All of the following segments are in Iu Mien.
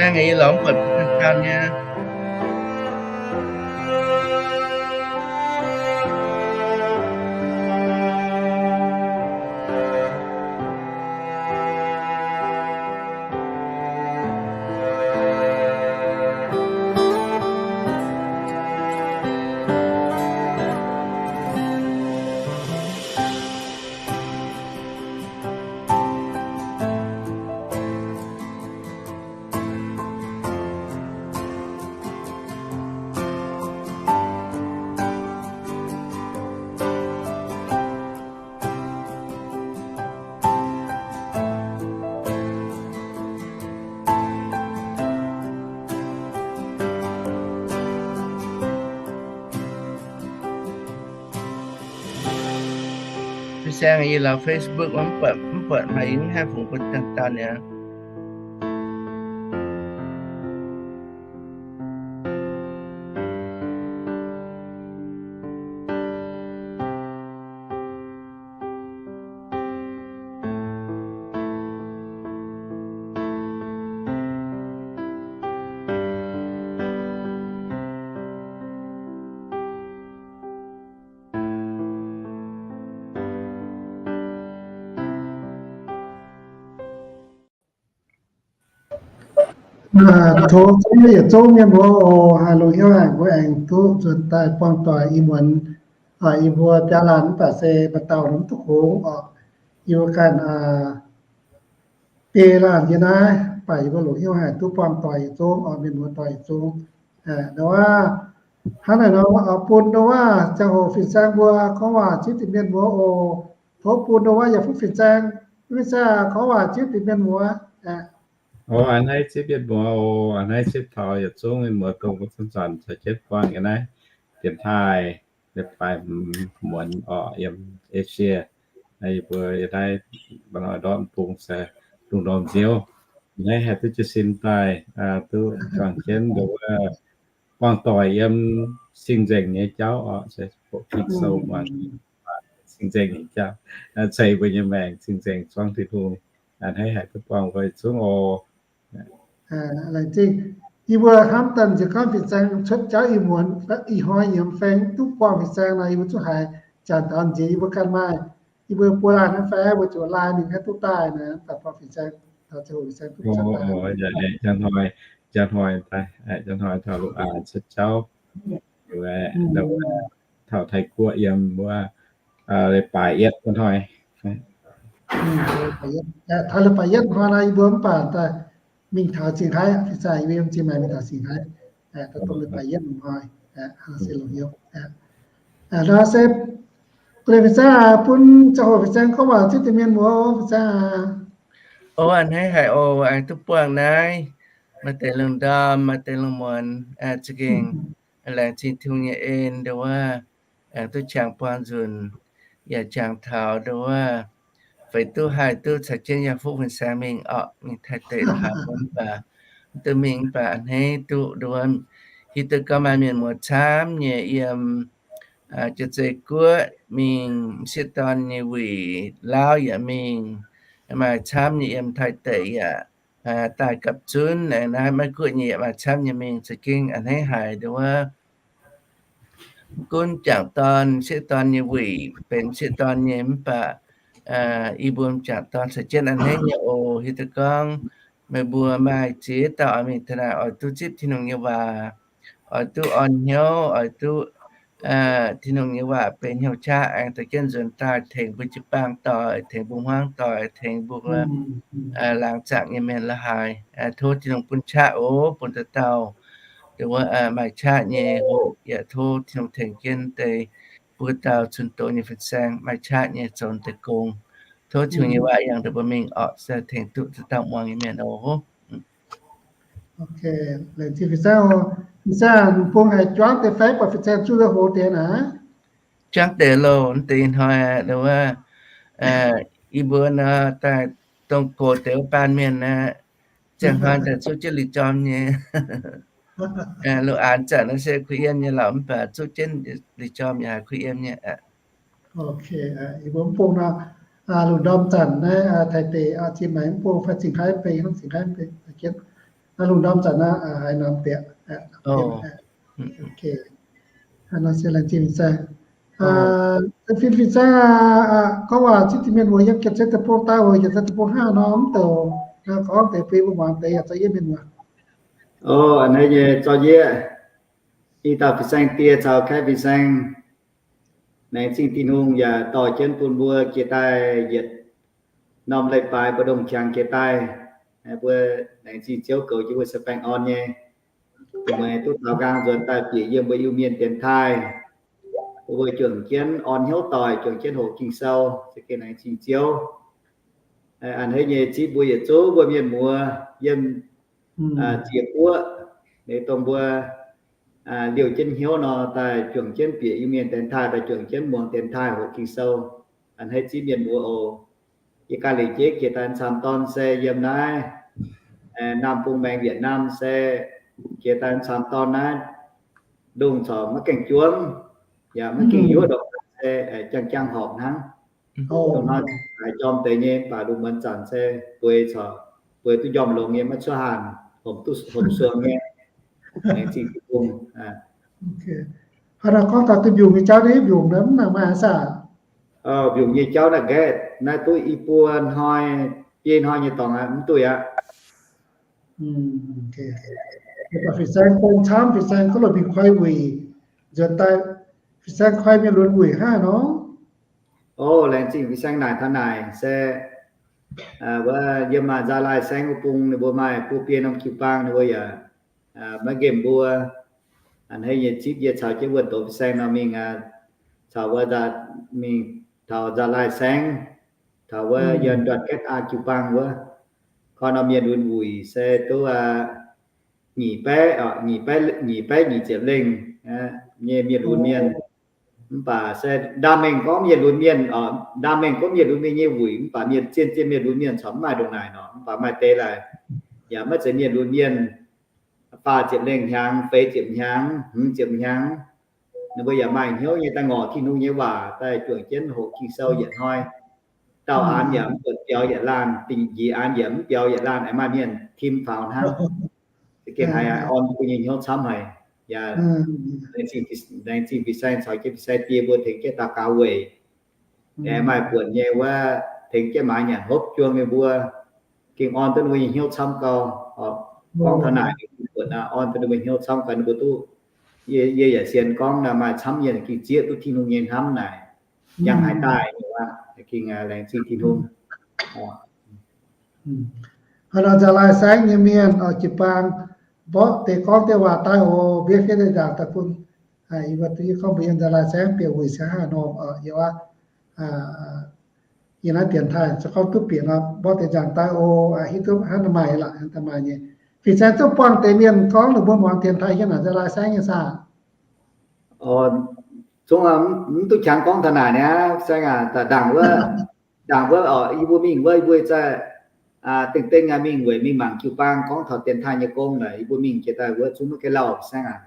Aengx yie lorz mv buatc ganh ganh nyei. Fin-saeng, yie lorz Facebook mv buatc, mv buatc haaix, yie mv haih fungx bun dangh dauh niaa. Tov yietc zungv mienh muoz oc, haih longc hnyouv haic mbuo aengx duqv nzuonx daaih buangh doic ih muonz, ih mbuo biaa laanh mv baac se maaih dauh mv duqv kungx oc. Yie mbuo ganh biei laanh nyei naaiv, mv baac yie mbuo longc hnyouv haic duqv buangh doic yietc zungv oc, mienh muoz doic yietc zungv. Ndau wuov, hnangv naaic nor, bun ndau wuov ziangh hoc fin-saeng mbuo gorngv waac zipv deix mienh muoz oc. Tov bun ndau wuov yaac fuqv fin-saeng, fin-saeng gorngv waac zipv deix mienh muoz. Aa, a'hneiv zipv mienh muoz oc, a'hneiv zipv taux yietc zungv mienh muoz dongh mbuo zanc-zanc caux jienv buangh yiem naaiv dienx taaih, leiz-baaix hmz muonz oc, yiem Asia. Yie mbuo yiem naaiv mba'hnoi ndortv bung se lungh ndorm nziouv. Naaiv haih duqv jiez sin daaih, duqv juangc jienv nduov buangh doic yiem sing-nzengc nyei jauv oc, se hoqc Ging-Sou muangx sing-nzengc nyei jauv, ceix mbuo nyei maengc sing-nzengc zuangx Tin-Hungh. A'hneiv haic duqv buangh mbuo zungv oc. Laengz zingh. Yie mbuo hnamv daaih nziex gorngv fin-saeng cuotv jauv ih muonz, ih hnoi yiem feng duqv buangh fin-saeng nor, yie mbuo zungv haiz janx taux nziex yie mbuo ganh maaih, yie mbuo buo laanh hnangv fai mbuo zuqc laai mingh haih duqv daaih naaic, daaih buangh fin-saeng, taux ziangh hoc fin-saeng duqv cuotv daaih. Njang hnoi, njang hnoi taux Luv Aanx cuotv jauv, taux Taiv-Guoqv yiem wuov leiz-baaix yietv hnoi. Taux leiz-baaix yietv hnoi nor, yie mbuo mv baac daaih mingh taux Singx-Haiv, fin-saeng yie mbuo yiem Singx-Haiv mingh taux Singx-Haiv, daaih dongh leiz-baaix yietv hnoi, se longc hnyouv. Nor se, gu'nyuoz fin-saeng bun ziangh hoc fin-saeng gorngv waac zipv deix mienh muoz, fin-saeng aac. O, a'hneiv haic oc, aengx duqv buangh naaiv. Maaih deix lungh ndorm, maaih deix lungh muonz, za'gengh laengz zingh Tin-Hungh nyei en, nduov wuov, aengx duqv jangx buangh nzunc, yaac jangx taux nduov wuov, feix duqv haih duqv caux jienv yaac fuqv fin-saeng mingh orqc, mingh Taiv deic la'haaix mv baac, mv duqv mingh mv baac a'hneiv duqv nduov wuov, hiuv duqv gorngv maaih mienh muoz camv nyei yiem Jaav-Zei Guoqv mingh, m'sieqv dorn nyei wuic Laauv yaac mingh, maaih camv nyei yiem Taiv deic yaac daaih gapv zunv, aengx naaiv Meiv Guoqv nyei yaac maaih camv nyei mingh, za'gengh a'hneiv haic nduov wuov. Gunv m'jangc dorn, m'sieqv dorn nyei wuic benx m'sieqv dorn nyei mv baac, ih mbuo m'jangc dorn caux jienv a'hneiv nyei oc. Hiuv duqv gorngv meih mbuo maaih ziex dauh oix mingh taux naaic oix duqv zipv Tin-Hungh nyei waac, oix duqv orn hnyouv, oix duqv Tin-Hungh nyei waac benx hnyouv qaqv aengx dorh jienv nzuonx daaih tengx mbuo jiu-baang doic, tengx mbuo hmuangv doic, tengx mbuo laangz zaangc nyei mienh la'haaix. Tov Tin-Hungh bun qaqv oc, bun dauh dauh nduov wuov maaih qaqv nyei hoqc, yaac tov Tin-Hungh tengx jienv deix mbuo dauh cun-doz nyei fin-saeng maaih qaqv nyei zoux deix gong. Tov Tin-Hungh nyei waac yangh nduov mbuo mingh orqc, se tengx duqv dauh dauh muangx nyei mienh oc. Laengz zingh fin-saeng oc. Fin-saeng bung haiz juangv deix fai buatc fin-saeng zuqv hoz deix naaic? Juangv deix loh, deix hnoi nduov wuov, yie mbuo nor daaih dongh gox deix wuov baan mienh aqv. Ziangh hnoi daaih zuqv jienv liuz jorm nyei. Lungh aanx zanc naaiv se kuh yiem nyei lorqc, mv baac zuqv jienv liuz jorm yaac haiz kuh yiem nyei. Ok, yie mbuo mv bung nor, lungh ndorm zanc naaiv Taiv deic ziex maengx mv bung fai Singx Haiv benx, Singx Haiv benx jienv. Lungh ndorm zanc naaiv haaix norm bieqc. Nor se laengz zingh fin-saeng. Fin-saeng, gorngv waac zipv deix mienh muoz yiem Janx-Zei Deic-Bung daaih oc, Janx-Zei Deic-Bung hnangv nor mv douc, gorngv deix bun yie mbuo muangx deix yaac zorqv yie mienh muoz. O, a'hneiv nyei zorqv yie, ih dauh fin-saeng die caux kaeqv fin-saeng, laengz zingh Tin-Hungh yaac dorh jienv bun mbuo jiex daaih yietc norm leiz-baaix mbu'ndongx qangx jiex daaih, mbuo laengz zingh Ziouv goux jienv mbuo se baengh orn nyei. Meih duqv taux nqaang nzuonx daaih bieqc yiem mbuo Iu-Mienh dienx taaih, bun mbuo juangc jienv orn hnyouv doic, juangc jienv hoqc Ging-Sou, za'gengh laengz zingh Ziouv. A'hneiv nyei zipv mbuo yietc zungv mbuo mienh muoz yiem ziex guoqv, dongh mbuo liouh jienv hnyouv nor, daaih juangc jienv bieqc Iu-Mienh dienx taaih, daaih juangc jienv muangx dienx taaih hoqc Ging-Sou. A'hneiv zipv mienh muoz oc. Yie ganh liuz jeiv jiex daaih camv dorn se yiem naaiv Naamh Bung Maengx, Vietnam se jiex daaih camv dorn naaiv, lungh corc maiv gaengh juangv, yaac maiv gaengh yuoqv ndongc se jang-jang horpc hnangv. Dongh hnoi haiz jorm deix nyei, mv baac lungh muonz zanc se bueix corc bueix duqv njormh longx nyei, maiv cuotv haanh, hopc duqv hopc suong nyei. Laengz zingh Tin-Hungh. Hnangv naaic gorngv taux duqv mbiungc nyei jauv, mbiungc naaiv mv nangc maaih saah? Mbiungc nyei jauv naaiv nqaeqv naaiv duqv i buo hnoi, biei hnoi nyei dorngx aqv, mv duqv aqv. Fin-saeng gong camv, fin-saeng gorngv loz-mingh koi wuic nzuonx daaih, fin-saeng koi mienh lunx wuic hnangv nor. O, laengz zingh fin-saeng naaic taux naaic se wuov yiem maaih Nzaa Laai Saengv wuov bung, ninh mbuo maaih buo biei norm jiu-baang, ninh mbuo yaac maiv nqemh mbuo. A'hneiv nyei zipv yie caux jienv wuonh doz fin-saeng nor mingh, caux wuov mingh taux Nzaa Laai Saengv, taux wuov yiem Nduatc Gaetv Aa jiu-baang wuov. Koi norm mienh lunx wuic se duqv nyic baeqv, nyic baeqv nyic ziepc lengh nyei mienh lunx mienh. Mv baac se ndaamv-mengh gorngv mienh lunx mienh, ndaamv-mengh gorngv mienh lunx mienh nyei wuic, mv baac mienh zien-zien mienh lunx mienh corc mv maaih ndongc naaic nor. Mv baac maaih deix laaix yaac maiv zeiz mienh lunx mienh, faah ziepc lengh hnyangx, feix ziepc hnyangx, hmz ziepc hnyangx, ninh mbuo yaac maaih hnyouv nyei daaih ngorc Tin-Hungh nyei waac, daaih juangc jienv hoqc Ging-Sou yietc hnoi. Dauh aanx yaac mv buatc biaux yietc laanh, dingc njiec aanx yaac mv biaux yietc laanh, aengx maaih mienh tim faaux hnangv. Za'gengh haiz orn mbuo nyei hnyouv camv haic. Yaac laengz zingh fin-saeng caux jienv fin-saeng die mbuo tengx jienv daux gaux weic aengx maaih buonc nyei wuov tengx jienv maaiz nyanc hopv juang nyei mbuo, gengh orn duqv ninh mbuo nyei hnyouv camv gau. Gorngv taux naaic buonc orn duqv ninh mbuo hnyouv camv gau, ninh mbuo duqv, yie yaac sienx gorngv naaic maaih camv mienh gengh zieqv duqv Tin-Hungh nyei hnamv naaic, yangh haaix daaih, gengh laengz zingh Tin-Hungh. Hnangv nor Nzaa Laai Saengv nyei mienh oc, jiu-baang mborqv deix gorngv deix waac daaih oc, mbienv fiev deix ndaangc daaih bun yie mbuo duqv hiuv gorngv mbuo yiem Nzaa Laai Saengv bieqc wuic se hnangv haaix nor oc. Yie oc, yie naaiv dienx taaih se gorngv duqv bieqc nor mborqv deix nzangc daaih oc, hiuv duqv hnangv naaiv maaih lorqc, hnangv naaiv maaih nyei. Fin-saeng duqv buangh deix mienh gorngv ninh mbuo muangx dienx taaih yiem naaic Nzaa Laai Saengv nyei saah? Zungv mv duqv qangx gorngv taux naaic niaa, saengv aac, ndaangc wuov, ndaangc wuov oc, yie mbuo mingh wuov, yie mbuo zaih dengh dengh aac mingh weic mingh mangc jiu-baang gorngv taux dienx taaih nyei gong naaic, yie mbuo mingh jiex daaih wuov zungv maiv gaengh lauh saengv aac.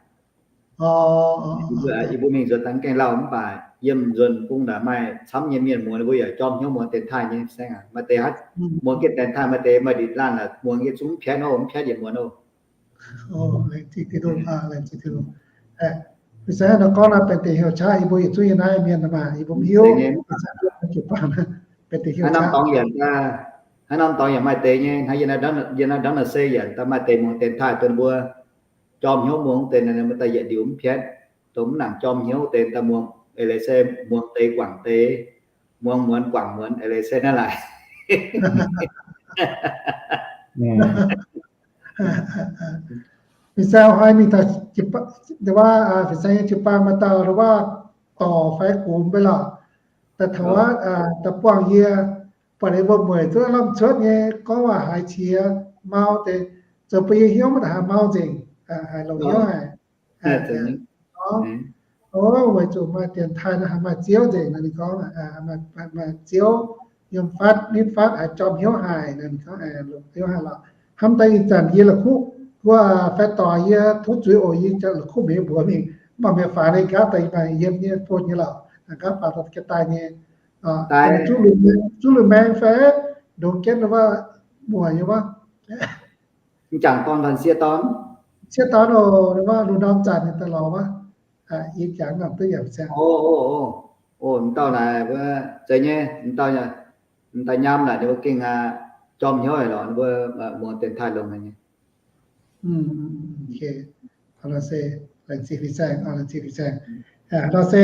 Yie mbuo mingh nzuonx daaih mv gaengh lauh, mv baac yiem nzuonx bung naaic maaih camv nyei mienh muoz, ninh mbuo yaac jorm hnyouv muangx dienx taaih nyei saengv aac. Maaih deix haiz muangx jienv dienx taaih, maaih deix maaih nditc laanh muangx nyei zungv mv piatv nor, mv piatv yietc muonz nor. Fin-saeng nor gorngv naaiv benx deix hnyouv qaqv, yie mbuo yietc zungv yiem naaiv mienh maah, yie mbuo mv hiuv. Hnangv norm dorngx yaac, hnangv norm dorngx yaac maaih deix nyei, hnangv yie naaiv ndortv naaic se yaac daaih maaih deix muangx dienx taaih dongh mbuo jorm hnyouv muangx deix, mbuo daaih yietc liuz mv piatv. Dongh mv nangc jorm hnyouv deix daaih muangx eix leiz se muangx deix guangc deix, muangx muonz guangc muonz eix leiz se naaiv laaix. Fin-saeng hnoi mingh taux, fin-saeng nyei jiu-baang maaih dauh wuov dorc fai gux mv bei lorqc, daaih taux wuov, daaih buangh yie, buatc ninh mbuo mueic zuqv lamh cuotv nyei, gorngv waac haiz qiex mau deix, zoux bun yie hnyouv maiv daaih haih mau nzengc, haiz longx hnyouv haic. O, weic zuqc maaih dienx taaih nor haih maaih Ziouv nzengc nor, ninh gorngv maaih Ziouv yiem fatv nitv fatv haiz jorm hnyouv haic nor, ninh gorngv longx hnyouv haic lorqc. Hnamv daaih ih zanc yie la'kuqv wuov, fai dorc yie tov zuiz oc, yie la'kuqv mienh mbuox mingh, mv baac mienh faaux ninh nqaapv daaih maaih yiem nyei bun nyei lorqc, nqaapv faaux daaih jienv daaih nyei. Zuqv lunc maengx fai ndongc jienv wuov, muoc nyei wuov. M'jangc dorn fai m'sieqv dorn? M'sieqv dorn oc, wuov lungh ndorm zanc ninh daaih lorz wuov. Yie jangx nor duqv yaac ziangh. O, o, o, m'dauh naaic, zeiz nyei, m'dauh, m'dauh nyaam naaic ninh mbuo gengh jorm hnyouv lorqc, ninh mbuo muangx dienx taaih longx nyei. Laengz zingh fin-saeng, laengz zingh fin-saeng. Nor se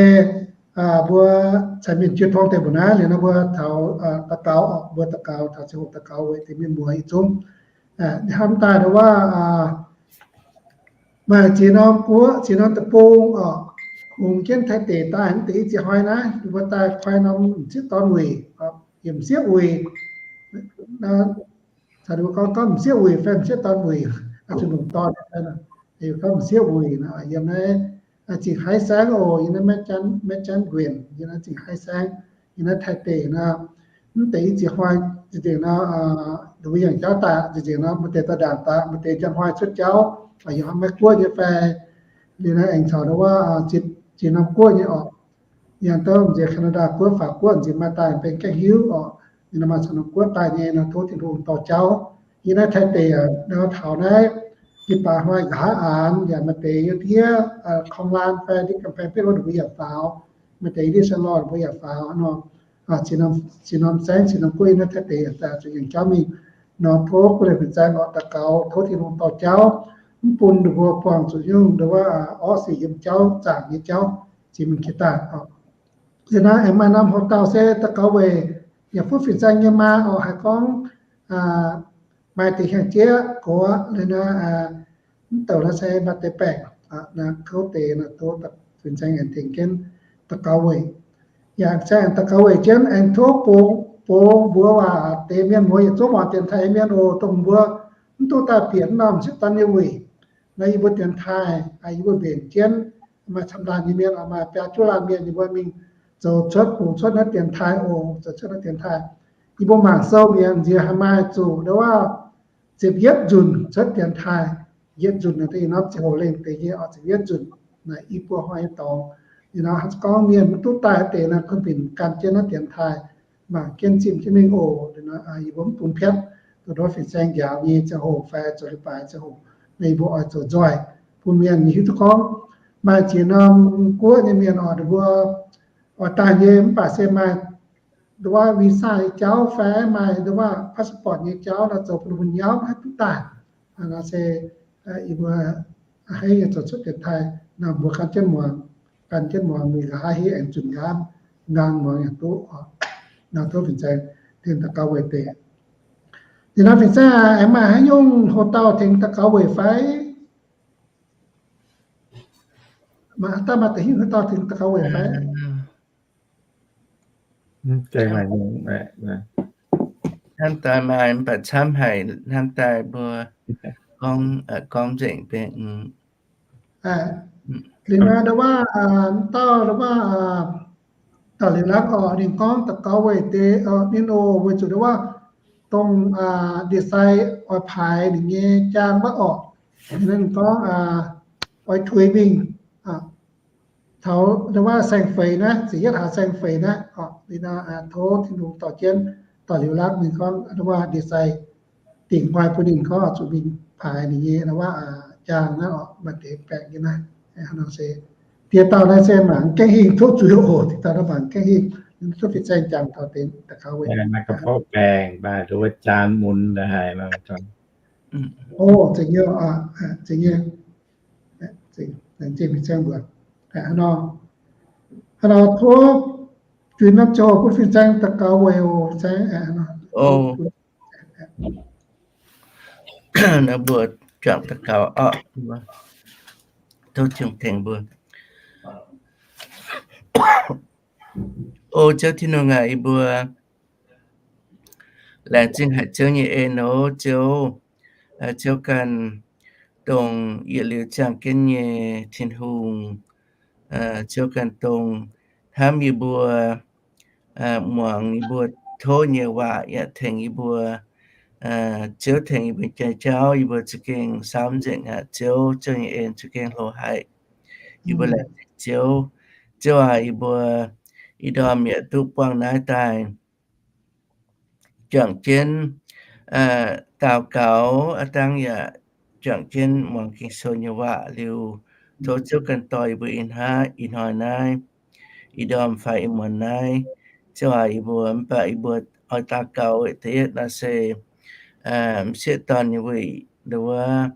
mbuo caux mienh jiu tong deix mbuo naaiv liuz nor mbuo taux daux gaux, mbuo daux gaux taux ziangh hoc daux gaux weic deix mienh muoz yietc zungv. Hnamv daaih wuov, maaih ziex norm guoqv, ziex norm deic-bung oc, hungx jienv Taiv deic daaih mv deix i ziex hnoi naaiv, mbuo daaih koi norm m'sieqv dorn wuic, yiem m'sieqv wuic. Caux ninh mbuo gorngv, gorngv m'sieqv wuic fai m'sieqv dorn wuic, zuqc lungh dorn, gorngv m'sieqv wuic nor, yiem naaiv zingh haiv saengv oc, yiem naaiv Maiv Janv Nquenh, yiem naaiv zingh haiv saengv, yiem naaiv Taiv deic nor, mv deix i ziex hnoi, zinh nzengc nor, ninh mbuo yangh jauv daaih, zinh nzengc nor maaih deix daaih ndaangc daaih, maaih deix njang hnoi cuotv jauv, yaac maiv guoqv nyei fai, liuz naaiv aengx caux wuov ziex norm guoqv nyei oc. Yangh douh nziex Canada guoqv,法国nziex maaih daaih benx gaengh hiuv oc. Ninh maaih caux norm guoqv daaih nyei nor tov Tin-Hungh dorh jauv. Yie naaiv Taiv deic nor taux naaiv, yie baac hnoi nqa'haav aanx yaac maaih deix yiem ndiev korng laan fai ndiev กำแพงเพชร wuov ninh mbuo yaac faaux, maaih deix ndiev Charlotte mbuo yaac faaux nor. Ziex norm saengv, ziex norm guoqv yiem naaiv Taiv deic yaac daaih zuqc yangh jauv mingh nor, tov guoqv leiz fin-saeng oc, daux gaux tov Tin-Hungh dorh jauv, mv bun ninh mbuo buangh zuqc nyungc wuov orqv sic yiem jauv zaangc nyei jauv, ziex mingh jiex daaih oc. Liuz naaiv aengx maaih norm hoc dauh se daux gaux weic yaac fuqv fin-saeng nyei maa oc, haiz gorngv maaih deix hiaang jieqv gox liuz naaiv, mv douc naaiv se maaih deix baengc, kouv deix nor tov fin-saeng aengx tengx jienv daux gaux weic. Yaac fin-saeng aengx daux gaux weic jienv aengx tov bungx, bungx mbuox waac deix mienh muoz yietc zungv muangx dienx taaih nyei mienh oc, dongh mbuo mv duqv daaih bieqc norm m'sieqv dorn nyei wuic. Naaiv yie mbuo dienx taaih, yie mbuo mbenc jienv, maaih camv laanh nyei mienh, maaih biaa juqv laanh mienh, yie mbuo mingh zoux cuotv bungx cuotv naaiv dienx taaih oc, zoux cuotv naaiv dienx taaih. Yie mbuo mangc sou mi'aqv, nziex haih maaih zuqc ndau wuov ziepc yietv nzunc cuotv dienx taaih. Yietv nzunc naaiv deix norm ziangh hoc lengh deix nyei oc, ziepc yietv nzunc naaic i buo hnoi nyei dorngx. Liuz nor gorngv mienh mv duqv daaih deix naaiv, kunv binc gan jienv naaiv dienx taaih, mangc jienv zimh jienv mingh oc. Yie mbuo mv bun piatv, dongh wuov fin-saeng njaaux nyei ziangh hoc fai zoux leiz-baaix ziangh hoc, naaiv yie mbuo oix zoux nzoih bun mienh hiuv duqv gorngv maaih ziex norm guoqv nyei mienh oc, ninh mbuo oix daaih nyei mv baac se maaih ndau wuov visa nyei jauv fai maaih ndau wuov passport nyei jauv nor, zoux bun ninh mbuo nyauv maiv duqv daaih. Nor se yie mbuo a'hneiv nyei zoux cuotv dienx taaih nor, mbuo gan jienv muangx, gan jienv muangx, mingh nqa'haav hiuv aengx zunc nqaamv nqaang muangx yaac duqv oc. Nor tov fin-saeng tengx daux gaux weic deix. Liuz nor fin-saeng aengx maaih haaix nyungc hoc dauh tengx daux gaux weic fai? Maaih, daaih maaih deix haaix nyungc hoc dauh tengx daux gaux weic fai? Hnamv daaih maaih, mv baac camv haic hnamv daaih mbuo gorngv, gorngv nzengc benx. Liuz nor ndau wuov, dauh ndau wuov, dauh liuz laangz oc, ninh gorngv daux gaux weic deix, ninh oc, weic zuqc ndau wuov dongh ndie-sai oix paaix ninh nyei jaang wuov oc. Ninh gorngv oix tuix mingh taux ndau wuov saeng-feix naaiv, ziepc yietv hlaax saeng-feix naaiv oc. Liuz nor tov Tin-Hungh dorh jienv, dorh liuz laangz ninh gorngv ndau wuov ndie-sai dingc hnoi bun ninh gorngv zuqc mingh paaix ninh nyei ndau wuov jaang naaiv oc, maaih deix baengc nyei naaiv. Nor se diex dauh naaiv se mangc gaengh hingh, tov zuiz oc, diex dauh naaiv mangc gaengh hingh. Tov fin-saeng jangx taux deix daux gaux weic baengc, maaih ndau wuov jaan mun haic. O, zeiz nyei, zeiz nyei. Laengz zingh fin-saeng mbuox. Hnangv nor, tov juix norm ziangh hoc bun fin-saeng daux gaux weic oc, fin-saeng. Naaiv mbuo juangc daux gaux oc. Tov Tin-Hungh tengx mbuo. O Ziouv Tin-Hungh aac, yie mbuo laengz zingh haic Ziouv nyei en oc. Ziouv, Ziouv ganh dongh yietc liuz ziangh jienv nyei Tin-Hungh. Ziouv ganh dongh hnamv yie mbuo, muangx yie mbuo tov nyei waac yaac tengx yie mbuo. Ziouv tengx yie mbuo jai jauv, yie mbuo za'gengh saamv nzengc aqv. Ziouv, Ziouv nyei en za'gengh hlo haic. Yie mbuo laengz zingh Ziouv. Ziouv aac, yie mbuo ih ndorm yaac duqv buangh naaiv daaih juangc jienv daux gaux, aav dangh yaac juangc jienv muangx Ging-Sou nyei waac liuz, tov Ziouv ganh dorh yie mbuo ih hnoi naaiv, ih ndorm fai ih muonz naaiv, Ziouv aac, yie mbuo mv baac yie mbuo oix daux gaux weic da'yietv nor se m'sieqv dorn nyei wuic, nduov,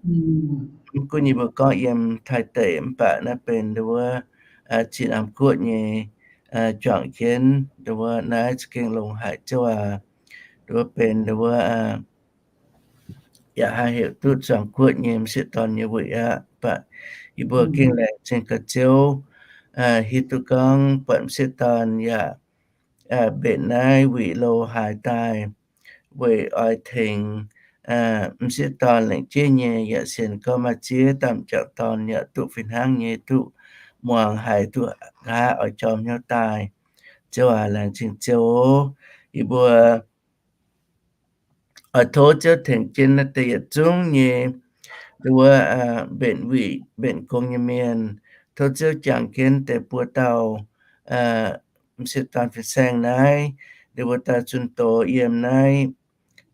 mv gunv yie mbuo gorngv yiem Taiv deic mv baac naaiv benx nduov, Zinh Laamz Guoqv nyei juangc jienv nduov naaiv za'gengh longx haic Ziouv aac, nduov benx nduov yaac haih heuc duqv zuangx guoqv nyei m'sieqv dorn nyei wuic aqv. Mv baac yie mbuo gengh laengz zingh gaax Ziouv hiuv duqv gorngv buatc m'sieqv dorn yaac mbenc naaiv wuic loz-haaix daaih weic oix tengx m'sieqv dorn lengc jeiv nyei yaac sienx gorngv maaih ziex dauh m'jangc dorn yaac duqv fih hnangv nyei duqv muangx haiz duqv nqa'haav oix jorm hnyouv daaih. Ziouv aac, laengz zingh Ziouv. Yie mbuo oix tov Ziouv tengx jienv naaiv deix yietc zungv nyei nduov mbenc wuic mbenc gong nyei mienh. Tov Ziouv jangx jienv deix buo dauh m'sieqv dorn fin-saeng naaiv, ninh mbuo daaih zunh doz yiem naaiv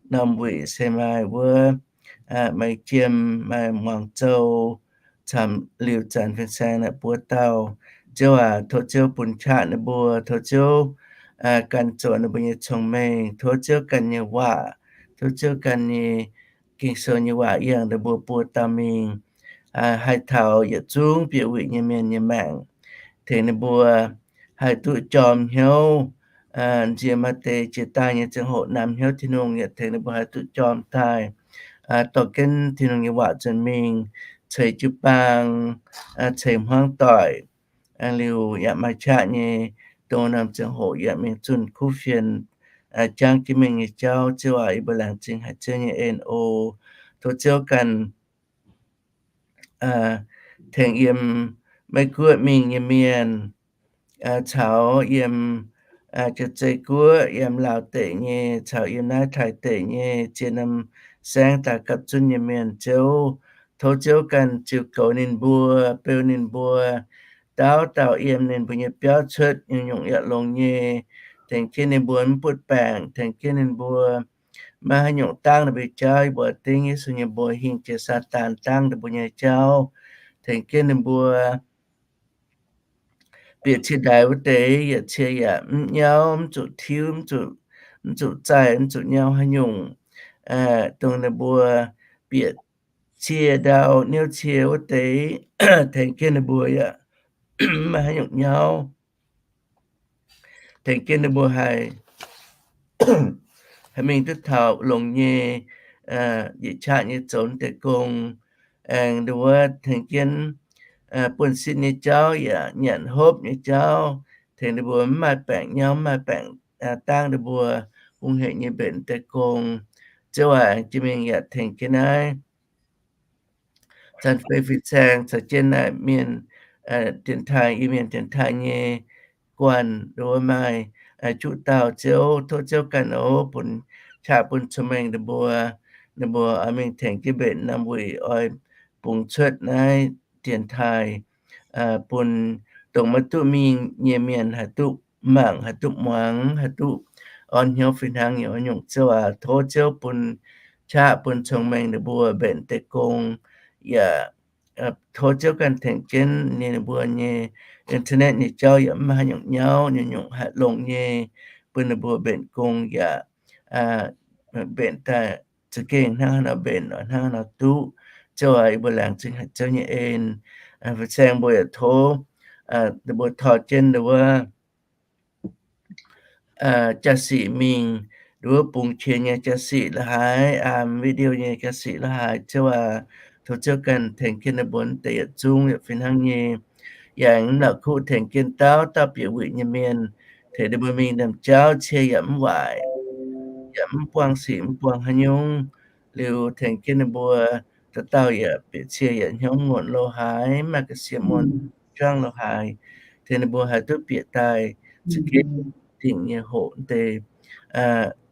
norm wuic se maaih wuov Meix Jiem, maaih Muangz Zou, camv liuz zanc fin-saeng naaiv buo dauh. Ziouv aac, tov Ziouv bun qaqv ninh mbuo, tov Ziouv ganh zoux ninh mbuo nyei cong-mengh, tov Ziouv ganh nyei waac, tov Ziouv ganh nyei Ging-Sou nyei waac yangh ninh mbuo buo dauh mingh, haih taux yietc zungv bieqc wuic nyei mienh nyei maengc, tengx ninh mbuo haih duqv jorm hnyouv. Nziex maaih deix jiex daaih nyei ziangh hoc namx hnyouv Tin-Hungh yaac tengx ninh mbuo haih duqv jorm daaih, dorh jienv Tin-Hungh nyei waac nzuonx mingh, ceix jiu-baang, ceix hmuangv doic, liuz yaac maaih qaqv nyei, dongh norm ziangh hoc yaac mingh zunh kuv fienx, jangv jienv mingh nyei jauv. Ziouv aac, yie mbuo laengz zingh haic Ziouv nyei en oc. Tov Ziouv ganh tengx yiem Meiv Guoqv mingh nyei mienh, caux yiem Jiex Zei Guoqv, yiem Laauv deic nyei, caux yiem naaiv Taiv deic nyei, ziex norm saengv daaih gapv zunv nyei mienh, Ziouv, tov Ziouv ganh ziux goux ninh mbuo, beu ninh mbuo, dauh dauh yiem ninh mbuo nyei biauv cuotv nyungc-nyungc yaac longx nyei, tengx jienv ninh mbuo mv butv baengc, tengx jienv ninh mbuo maiv haaix nyungc dangv ninh mbuo nyei jauv, yie mbuo dingv Yesu nyei mbuox hingh jiex Saadaan dangv ninh mbuo nyei jauv, tengx jienv ninh mbuo bieqc cie ndaix wuov deix, yietc cie yaac mv nyauv, mv zuqc tiuv, mv zuqc zaih, mv zuqc nyauv haaix nyungc, dongh ninh mbuo bieqc cie ndau niouv cie wuov deix, tengx jienv ninh mbuo yaac mv maaih haaix nyungc nyauv, tengx jienv ninh mbuo haih haih mingh duqv taux longx nyei, yietc qaqv nyei zoux deix gong, aengx nduov tengx jienv buonv-sin nyei jauv yaac nyanc hopv nyei jauv, tengx ninh mbuo mv maaih baengc nyauv, mv maaih baengc dangv ninh mbuo, hungh hec nyei mbenc deix gong. Ziouv aac, jiex mingh yaac tengx jienv naaiv Zanc Fei fin-saeng caux jienv naaiv mienh dienx taaih, Iu Mienh dienx taaih nyei guanh nduov maaih juqv dauh. Ziouv, tov Ziouv ganh oix bun qaqv bun cong-mengh ninh mbuo, ninh mbuo oix mingh tengx jienv mbenc norm wuic oix bungx cuotv naaiv dienx taaih bun dongh maiv duqv mingh nyei mienh haih duqv mangc, haih duqv muangx, haih duqv orn hnyouv fih hnangv nyei oix nyungc. Ziouv aac, tov Ziouv bun qaqv bun cong-mengh ninh mbuo mbenc deix gong, yaac tov Ziouv ganh tengx jienv ninh mbuo nyei internet nyei jauv yaac mv maaih haaix nyungc nyauv, nyungc-nyungc haih longx nyei, bun ninh mbuo mbenc gong yaac mbenc daaih za'gengh hnangv haaix nor mbenc, hnangv haaix nor duqv. Ziouv aac, yie mbuo laengz zingh haic Ziouv nyei en. Fin-saeng mbuo yaac tov ninh mbuo tor jienv nduov jaa-sic mingh, nduov bungx qiex nyei jaa-sic la'haaix, video nyei jaa-sic la'haaix, Ziouv aac, tov Ziouv ganh tengx jienv ninh mbuo deix yietc zungv yaac fih hnangv nyei. Yaac mv la'kuqv tengx jienv dauh dauh bieqc wuic nyei mienh, tengx ninh mbuo mingh ndaamv-jauv cie yaac mv waaic, yaac mv buangh sic mv buangh haaix nyungc. Liuz tengx jienv ninh mbuo dauh dauh yaac bieqc cie yaac hnyouv muonc lo haaix, maaih ga'sie muonc juangv lo haaix, tengx ninh mbuo haih duqv bieqc daaih za'gengh dingc nyei hoqc deix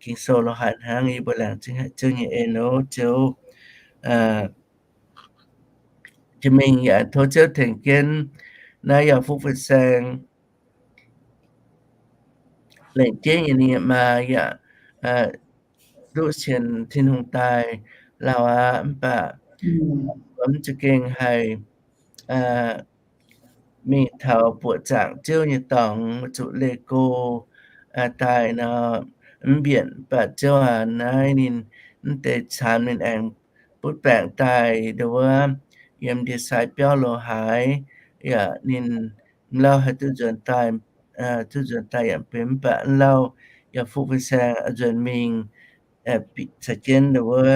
Ging-Sou lo haaix hnangv. Yie mbuo laengz zingh haic Ziouv nyei en oc. Ziouv, jiex mingh yaac tov Ziouv tengx jienv naaiv Yauh Fuqv fin-saeng lengc jeiv nyei ninh nyei maa yaac duqv sienx Tin-Hungh daaih lauh aqv. Mv baac Mv za'gengh haih mingh taux buoqc zaangc Ziouv nyei dorngx, zuqc leih go daaih nor, mv mbienc. Mv baac Ziouv aac, naaiv ninh mv deix caanx ninh aengx butv baengc daaih ndo wuov yiem ndie-sai biauv lo haaix, yaac ninh mv lauh haih duqv nzuonx daaih, duqv nzuonx daaih yaac benx mv baac mv lauh yaac fuqv fin-saeng nzuonx mingh caux jienv ndo wuov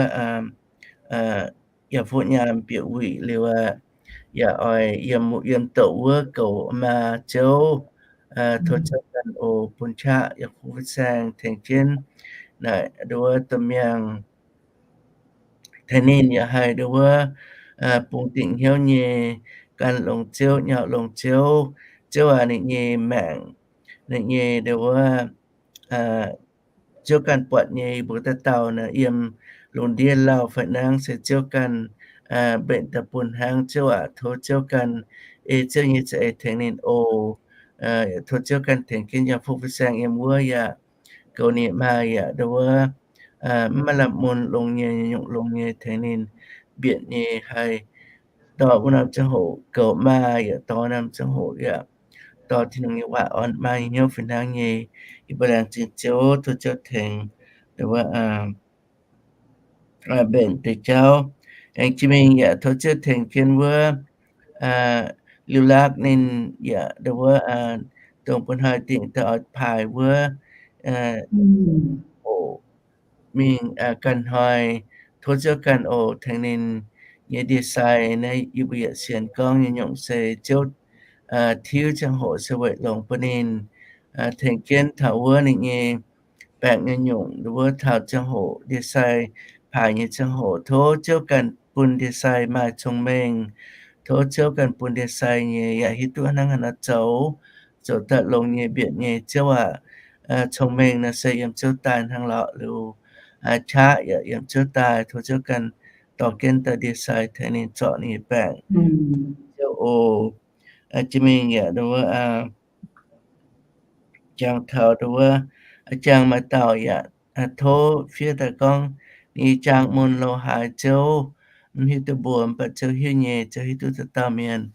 yaac fuqv nyaanh bieqc wuic liuz aqv. Yaac oix yiem, yiem douc wuov goux maa Ziouv. Tov Ziouv ganh oc bun qaqv yaac fuqv fin-saeng tengx jienv naaic ndo wuov domh miangh tengx ninh yaac haih ndo wuov bungx dingc hnyouv nyei, gan longx Ziouv, nyauv longx Ziouv. Ziouv aac, ninh nyei maengc, ninh nyei ndo wuov Ziouv ganh buatc nyei, mbuo dauh dauh naaic yiem lungh ndiev lauh fai nangv se Ziouv ganh mbenc daaih bun hnangv. Ziouv aac, tov Ziouv ganh ei Ziouv nyei za'eix tengx ninh oc. Tov Ziouv ganh tengx jienv yaac fuqv fin-saeng yiem wuov yaac goux ninh maa yaac ndo wuov mv maaih lamh mun longx nyei, nyungc longx nyei tengx ninh mbienc nyei haih dorh wuov norm ziangh hoc goux maa yaac dorh norm ziangh hoc yaac dorh Tin-Hungh nyei waac orn maa nyei hnyouv fih hnangv nyei. Yie mbuo laengz zingh Ziouv, tov Ziouv tengx ndo wuov mbenc deix jauv. Aengx jiex mingh yaac tov Ziouv tengx jienv wuov liuz laaqv ninh yaac ndo wuov dongh bun hnoi dingc daaih oix paaix wuov oc mingh ganh hnoi. Tov Ziouv ganh oc tengx ninh nyei ndie-sai naaiv, yie mbuo yietc sienx gorngv nyei nyungc se Ziouv tiuv ziangh hoc se weic longx bun ninh, tengx jienv taux wuov ninh nyei baengc nyei nyungc, wuov taux ziangh hoc ndie-sai paaix nyei ziangh hoc, tov Ziouv ganh bun ndie-sai maaih cong-mengh. Tov Ziouv ganh bun ndie-sai nyei yaac hiuv duqv hnangv haaix nor zoux, zoux daaih longx nyei, mbienc nyei. Ziouv aac, cong-mengh nor se yiem Ziouv daaih hnangv lorqc. Liuz qaqv yaac yiem Ziouv daaih. Tov Ziouv ganh dorh jienv daaih ndie-sai tengx ninh zorc ninh nyei baengc. Ziouv oc, jiex mingh yaac ndo wuov jangx taux ndo wuov, jangx maaih dauh yaac tov fiev daaih gorngv ninh nyei jaang mun lo haaix, Ziouv mv hiuv duqv mbuo, mv baac Ziouv hiuv nyei. Ziouv hiuv duqv dauh dauh mienh.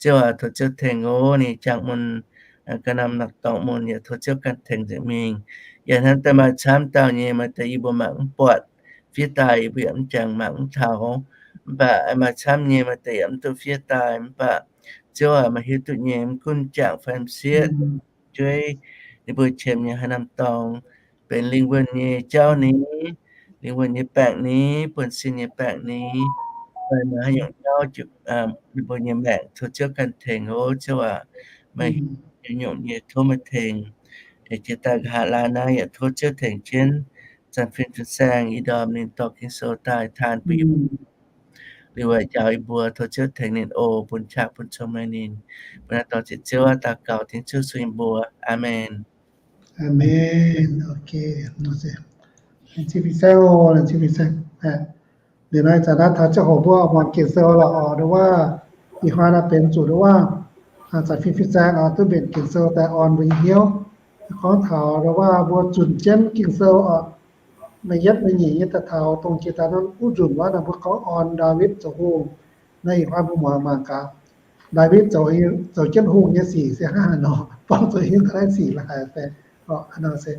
Ziouv aac, tov Ziouv tengx oc. Ninh nyei jaang mun ganh norm norm dorngx mun yaac tov Ziouv ganh tengx nzengc mingh. Yaac hnamv daaih maaih camv dauh nyei, maaih deix yie mbuo mangc mv buatc, fiev daaih yie mbuo yaac mv jangx, mangc mv taux. Mv baac maaih camv nyei, maaih deix yaac mv duqv fiev daaih. Mv baac Ziouv aac, meih hiuv duqv nyei. Mv gunv jangx fai m'sieqv, jueiv, ninh mbuo qiemx nyei haaix norm dorngx, benx lingh wuonh nyei jauv ni, lingh wuonh nyei baengc ni, buonv-sin nyei baengc ni, fai maaih haaix nyungc jauv ninh mbuo nyei maengc, tov Ziouv ganh tengx oc. Ziouv aac, meih nyungc nyei, tov meih tengx. Jiex daaih nqa'haav laai naaiv yaac tov Ziouv tengx jienv. Zanc fin fin-saeng ih ndorm ninh dorh Ging-Sou daaih taan bun yie mbuo, liuz aqv njaaux yie mbuo, tov Ziouv tengx ninh oc, bun qaqv bun cong-mengh ninh. Mbuo naaiv dorh ziqc Ziouv aac daux gaux, tengx Ziouv sueih yie mbuo. Aamen. Aamen. Ok, laengz zingh fin-saeng oc, laengz zingh fin-saeng. Liuz naaiv zanc naaiv taux ziangh hoc mbuo muangx Ging-Sou lorqc oc, ndo wuov, ih hnoi naaiv benx zuqc ndo wuov, zanc fin fin-saeng oc, duqv mbenc Ging-Sou daaih orn mbuo nyei hnyouv. Gorngv taux ndo wuov mbuo zunc jienv Ging-Sou oc, maaih yietv maaih nyeic nyei daaih taux dongh jiex daaih norm wuov nzunc wuov naaiv mbuo gorngv orn Ndaawitv zoux hungh. Naaiv ih hnoi mbuo muangx mangc gaax, Ndaawitv zoux, zoux jienv hungh nyei sic se hnangv haaix nor, buangh zuqc hingv ga'naaiv sic la'haaix fai, hnangv nor se,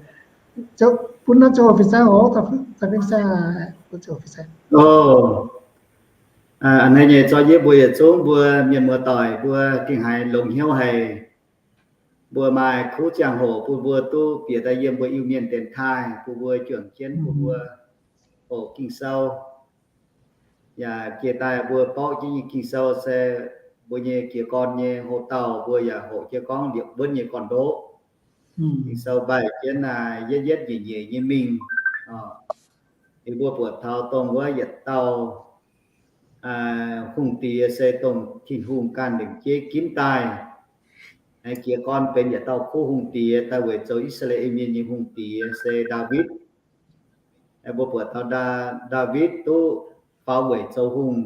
bun naaiv zoux fin-saeng oc, fin-saeng, bun zoux fin-saeng. A'hneiv nyei zorqv yie mbuo yietc zungv mbuo mienh muoz-doic mbuo gengh haiz longx hnyouv haic. Mbuo maaih kuv ziangh hoc bun mbuo duqv bieqc daaih yiem mbuo Iu-Mienh dienx taaih, bun mbuo juangc jienv bun mbuo hoqc Ging-Sou. Yaac jiex daaih mbuo borqv jienv nyei Ging-Sou se mbuo nyei jiez gorn nyei hoc-dauh mbuo yaac hoqc jienv gorngv liepc wuonv nyei gorn-ndoqv. Ging-Sou mbaih jienv naaiv yietv yietv nyeic nyeic nyei mingh. Liuz mbuo buatc taux dongh wuov yietc dauh hungh diex se dongh Tin-Hungh ganh lengc jeiv ginv daaih. Jiez gorn benx yietc dauh kuv hungh diex daaih weic zoux I^saa^laa^en Mienh nyei hungh diex se Ndaawitv. Mbuo buatc taux Ndaa, Ndaawitv duqv faaux weic zoux hungh,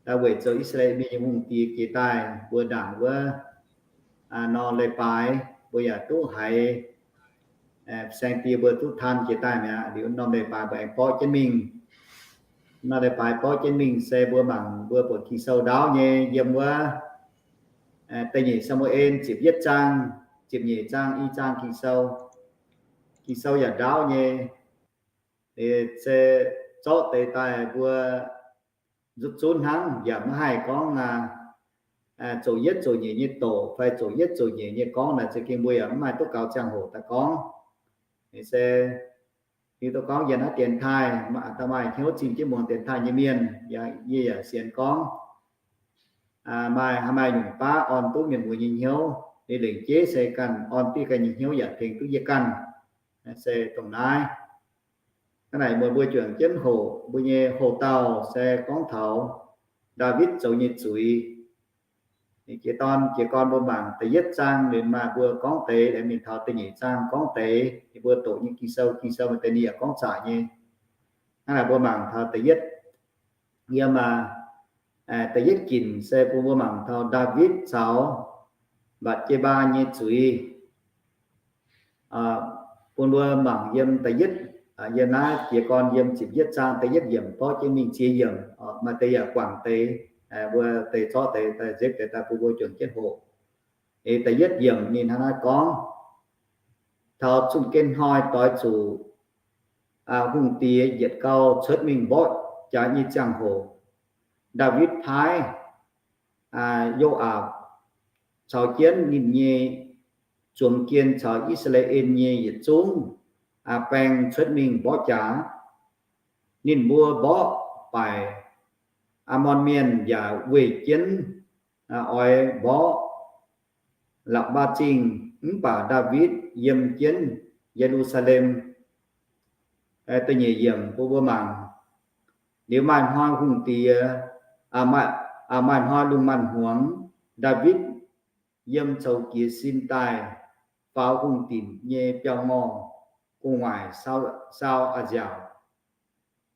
daaih weic zoux I^saa^laa^en Mienh nyei hungh diex jiex daaih mbuo ndaangc wuov norm leiz-baaix mbuo yaac duqv haiz saeng-die mbuo duqv taan jiex daaih mi'aqv. Liuz norm leiz-baaix mbuo aengx borqv jienv mingh. Maaih leiz-baaix borqv jienv mingh se mbuo mangc mbuo buatc Ging-Sou ndaauv nyei yiem wuov da'nyeic Saa^mu^en ziepc yietv zaang, ziepc nyeic zaang, i zaang Ging-Sou. Ging-Sou yaac ndaauv nyei, se zorqv deix daaih mbuo zutv zunv hnangv, yaac maiv haih gorngv aa, zoqc yietv zoqc nyeic nyei doqc fai zoqc yietv zoqc nyeic nyei gorngv naaic, za'gengh mbuo yaac mv maaih duqv gaux ziangh hoc daaih gorngv. Se hiuv duqv gorngv yie naaiv dienx taaih, da'maaih hnyouv zingh jienv muangx dienx taaih nyei mienh, yie yaac sienx gorngv maaih, maaih nyungc baav orn duqv mienh muoz nyei hnyouv, ninh lengc jeiv se ganh orn diqv ganh nyei hnyouv yaac tengx duqv yie ganh. Se dongh naaiv. Hnangv naaic, mbuo, mbuo juangc jienv hoqc mbuo nyei houx-dauh se gorngv taux Ndaawitv zoux nyei zuiz. Jiez gorn, jiez gorn mbuo mangc da'yietv zaang, ninh maaih mbuo gorngv deix, mingh taux da'nyeic zaang gorngv deix, ninh mbuo doqc nyei Ging-Sou, Ging-Sou maaih deix ninh yaac gorngv zaqc nyei. Hnangv naaic mbuo mangc taux da'yietv, yiem da'yietv ginc se bun mbuo mangc taux Ndaawitv caux Mbatc^je^mbaa nyei zuiz. Bun mbuo mangc yiem da'yietv, yiem naaiv jiez gorn yiem ziepc yietv zaang da'yietv yiemc borqv jienv mingh ziex yiemc, maaih deix yaac guangc deix, mbuo deix zorqv deix, daaih nzipv deix daaih bun mbuo juangc jienv hoqc. Eix da'yietv yiemc ninh hnangv naaiv gorngv, taux zunh gen hnoi doix zuqc hungh diex yietc gau cuotv mingh mborqv jaax nyei ziangh hoc, Ndaawitv paaiv Yo^aapc caux jienv ninh nyei zuangx jien caux I^saa^laa^en nyei yietc zungv baeng cuotv mingh mborqv jaax. Ninh mbuo mborqv baaic Aamon Mienh yaac weih jienv oix mborqv Lapc^mbaa Zingh, mv baac Ndaawitv yiem jienv Ye^lu^saa^lem. Da'nyeic yiemc bun mbuo mangc, liuz maaih hnoi hungh diex, maaih hnoi lungh maanz-hmuangx, Ndaawitv yiem coux jiez sin daaih faaux hungh dinc nyei biauv-ngorh gu'nguaaic saau a'nziaauc.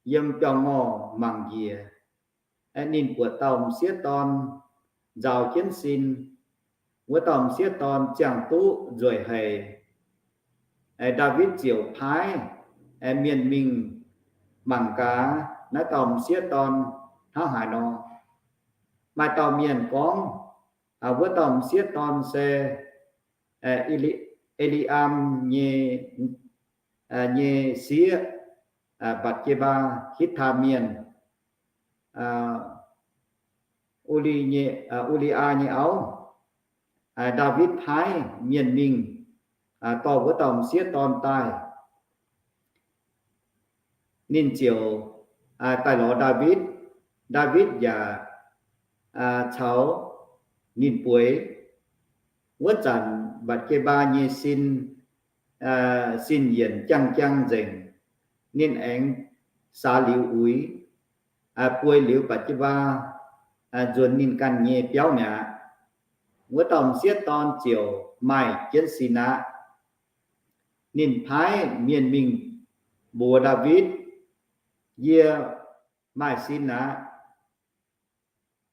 Yiem biauv-ngorh mangc njiec, ninh buatc dauh m'sieqv dorn nzaaux jienv sin. Wuov dauh m'sieqv dorn ziangh duqv nzueic haic. Ndaawitv ziouc paaiv mienh mingh mangc gaax naaiv dauh m'sieqv dorn hnangv haaix nor. Maaih dauh mienh gorngv, wuov dauh m'sieqv dorn se E^li^, E^li^am nyei, nyei sieqv, Mbatc^je^mbaa, Hitv^taa Mienh, U^li, U^li^aa nyei auv. Ndaawitv paaiv mienh mingh dorh wuov dauh m'sieqv dorn daaih. Ninh ziouc daaih lorz Ndaawitv. Ndaawitv yaac caux ninh bueix. Wuov zanc Mbatc^je^mbaa nyei sin, sin yienc jang-jang nzengc. Ninh aengx saax liuz uix, bueix liuz Mbatc^je^mbaa nzuonx ninh ganh nyei biauv mi'aqv. Wuov dauh m'sieqv dorn ziouc maaih jienv sin aqv. Ninh paaiv mienh mingh mbuox Ndaawitv, Yie maaih sin aqv.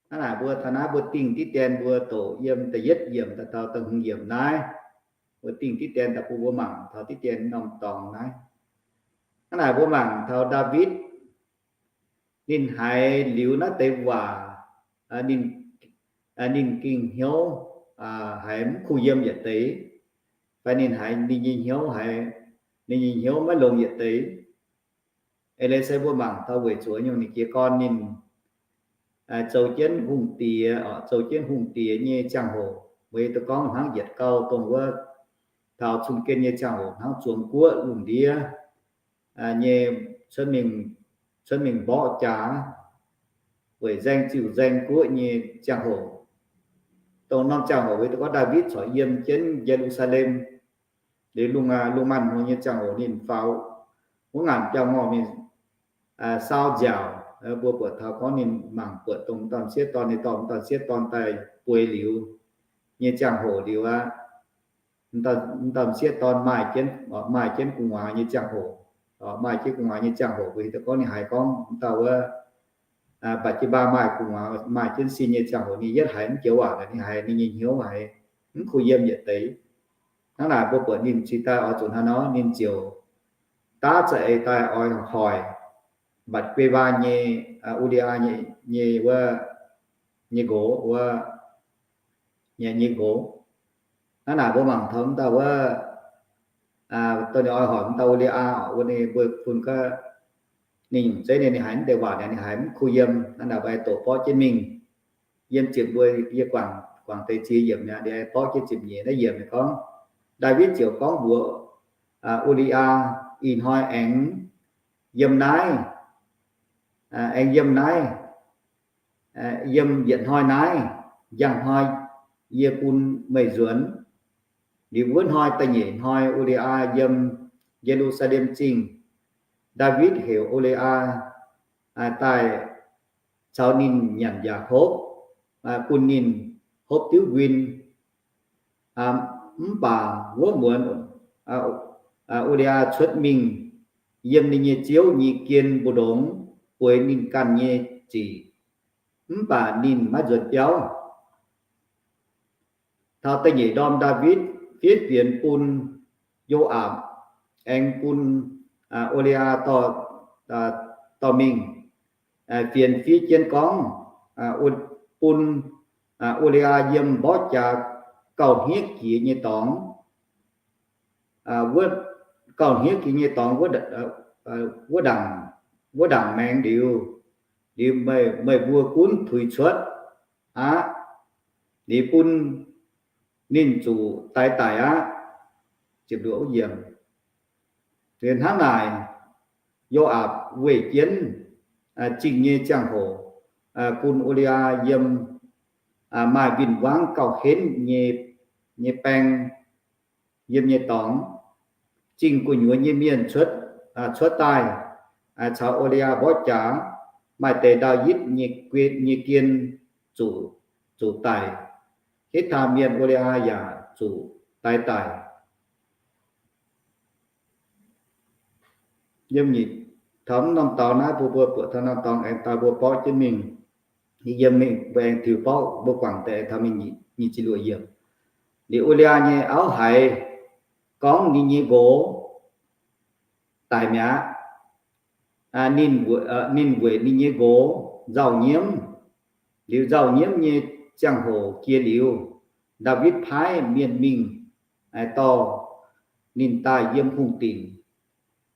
Hnangv naaic mbuo taux naaiv mbuo dingh diqv dien mbuo doqc yiem da'yietv yiemc daaih taux da'hmz yiemc naaiv. Mbuo dingh diqv dien daaih bun mbuo mangc taux diqv dien norm dorngx naaiv. Hnangv naaic mbuo mangc taux Ndaawitv, ninh haiz liuz naaiv deix waac, ninh, ninh gengh hnyouv haiz mv kuh yiem yietc deix, fai ninh haiz ninh nyei hnyouv haiz, ninh nyei hnyouv maiv longx yietc deix. Eix leiz se mbuo mangc taux weic zuqc nyungc ninh jiez gorn ninh zoux jienv hungh diex, zoux jienv hungh diex nyei ziangh hoc, weic duqv gorngv hnangv yietc gau dongh wuov taux cun-gen nyei ziangh hoc hnangv zuangx guoqv lungh ndiev nyei cuotv mingh, cuotv mingh mborqv jaax, weic nzaeng ziuc nzaeng guoqv nyei ziangh hoc. Dongh norm ziangh hoc weic duqv gorngv Ndaawitv corc yiem jienv Ye^lu^saa^lem. Liuz lungh, lungh maanz-hmuangx nyei ziangh hoc ninh faaux wuov ngaanc biauv-ngorh mingh saau nziaauc. Mbuo buatc taux gorngv ninh mangc buatc dongh m'dauh m'sieqv dorn, ninh dorh m'dauh m'sieqv dorn daaih bueix liuz nyei ziangh hoc liuz aqv, m'dauh m'sieqv dorn maaih jienv, maaih jienv gu'nguaaz nyei ziangh hoc, maaih jienv gu'nguaaz nyei ziangh hoc, mbuo hiuv duqv gorngv ninh haiz gorngv m'dauh wuov Mbatc^je^mbaa maaih gu'nguaaz, maaih jienv sin nyei ziangh hoc ninh yietv haiz mv joux waac, ninh haiz ninh nyei hnyouv haiz mv kuh yiem yietc deix. Hnangv naaic mbuo buatc ninh cingx daaih oix zuqc hnangv nor, ninh ziouc daav za'eix daaih oix hoic, mbatc guei waa nyei, U^li^yaa nyei, nyei wuov, nyei nqox wuov, nyei nqox. Hnangv naaic mbuo mangc taux m'dauh wuov, dongh ninh oix hoic m'dauh U^li^yaa, wuov ninh mbuo bun gaav, ninh nyungc zeiv ninh, ninh haiz mv deix waac ninh haiz mv kuh yiem. Hnangv naaic mbuo haih doqc borqv jienv mingh. Yiem ziepc, mbuo, yie guangc, guangc deix ziex yiemc mi'aqv, ninh haih borqv jienv ziepc nyeic naaiv yiemc ninh gorngv, Ndaawitv ziouc gorngv mbuox U^li^yaa, Ih hnoi aengx yiem naaiv, aengx yiem naaiv, yiem yietc hnoi naaiv, njang hnoi yie bun meih nzuonx. Liuz wuov hnoi da'nyeic hnoi U^li^yaa yiem Ye^lu^saa^lem Zingh. Ndaawitv heuc U^li^yaa daaih caux ninh nyanc yaac hopv, bun ninh hopv diuv nquin. Mv baac wuov muonz U^li^yaa cuotv mingh yiem ninh nyei ziouv nyei gien mbu'ndongx bueix ninh ganh nyei zic, mv baac ninh maiv nzuonx biauv. Taux da'nyeic ndorm Ndaawitv fiev fienx bun Yo^aapc aengx bun U^li^yaa dorh mingh. Fienx fiev jienv gorngv, bun U^li^yaa yiem mborqv jaax gauh hniev jiex nyei dorngx, gauh hniev jiex nyei dorngx wuov, wuov ndaangc maengx liuz, liuz meih, meih mbuo gunv tuix cuotv aqv. Liuz bun ninh zuqc daix daic aqv. Hnangv naaic, Yo^aapc weih jienv zingh nyei ziangh hoc, bun U^li^yaa yiem, maaih win-wangv gauh henv nyei, nyei baeng yiem nyei dorngx. Zingh gu'nyuoz nyei mienh cuotv, cuotv daaih, caux U^li^yaa mborqv jaax. Maaih deix Ndaawitv nyei, nyei gien zuqc, zuqc daic. Hitv^taa Mienh U^li^yaa yaac zuqc daix daic. Yiem nyic, taux mv norm dorngx naaiv mbuo, mbuo buatc taux norm dorngx aengx daaih mbuo borqv jienv mingh. Yiem mingh mbuo aengx tiux borqv, mbuo guangc deix aengx taux mingh nyic, nyic ziepc luoqc yiemc. Liuz U^li^yaa nyei auv haiz gorngv ninh nyei nqox daic mi'aqv. Ninh, ninh weic ninh nyei nqox nzauh nyiemv. Liuz nzauh nyiemv nyei ziangh hoc jiex liuz, Ndaawitv paaiv mienh mingh dorh ninh daaih yiem hungh dinc.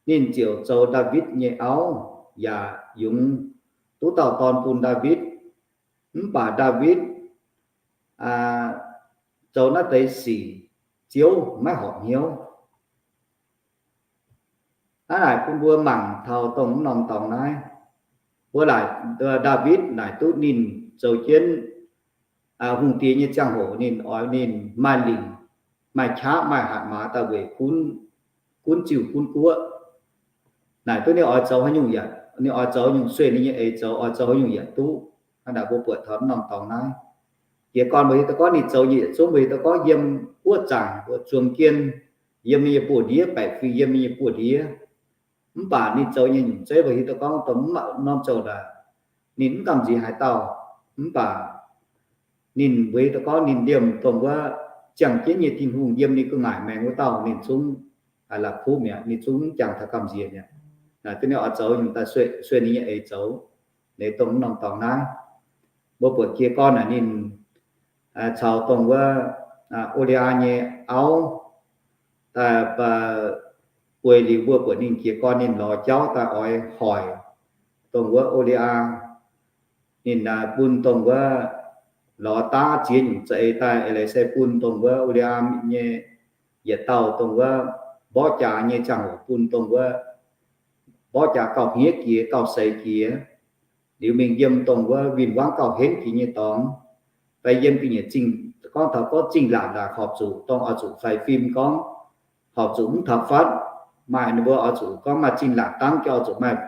Ninh ziouc zoux Ndaawitv nyei auv, yaac yungz duqv dauh dorn bun Ndaawitv. Mv baac Ndaawitv zoux naaiv deix sic Ziouv maiv horpc hnyouv. Hnangv naaic bun mbuo mangc taux dongh mv norm dorngx naaiv. Mbuo laaic, Ndaawitv laaic duqv ninh zoux jienv hungh diex nyei ziangh hoc ninh oix ninh maaih lingc, maaih qaqv, maaih hatc maaz daaih weic gunv, gunv ziuh gunv guoqv. Naaic duqv ninh oix zoux haaix nyungc yaac, ninh oix zoux nyungc sueih ninh nyei eix zoux, oix zoux haaix nyungc yaac duqv. Hnangv naaic mbuo buatc taux mv norm dorngx naaiv. Jiez gorn mbuo hiuv duqv gorngv ninh zoux nyei yietc zungv, mbuo hiuv duqv gorngv yiem guoqv zaangc mbuo zuangx jien, yiem ninh nyei buoz-ndiev, baeqc fingx yiem ninh nyei buoz-ndiev. Mv baac ninh zoux nyei nyungc zeiv mbuo hiuv duqv gorngv dongh mv norm zouc daaih, ninh mv gamh nziex haaix dauh. Mv baac ninh mbuo hiuv duqv gorngv ninh liemh dongh wuov ziangh jienv nyei Tin-Hungh yiem ninh gu'nguaaic maengx wuov dauh ninh zungv la'kuqv mi'aqv, ninh zungv mv jangx taux gamh nziex mi'aqv. Duqv ninh oix zoux nyungc daaih sueih ninh nyei eix zoux. Leiz dongh mv norm dorngx naaiv, mbuo buatc jiez gorn naaic ninh caux dongh wuov O^li^yaa nyei auv daaih bueix liuz, mbuo buatc ninh jiez gorn ninh lorz jauv daaih oix hoic dongh wuov O^li^yaa. Ninh bun dongh wuov lorz daav ziex nyungc za'eix daaih eix leiz se bun dongh wuov O^li^yaa nyei yietc dauh dongh wuov mborqv jaax nyei ziangh hoc bun dongh wuov mborqv jaax gauh hniev jiex, gauh seix jiex. Liuz mingh yiem dongh wuov win-wangv gauh henv jiex nyei dorngx, fai yiem ga'nyiec zingh, gorngv taux gorngv zingh laatc ndaangc horpc zuqc dongh oix zuqc faix fim gorngv horpc zuqc mv taux fatv, maaih ninh mbuo oix zuqc gorngv maaih zingh laatc dangv jienv oix zuqc maaih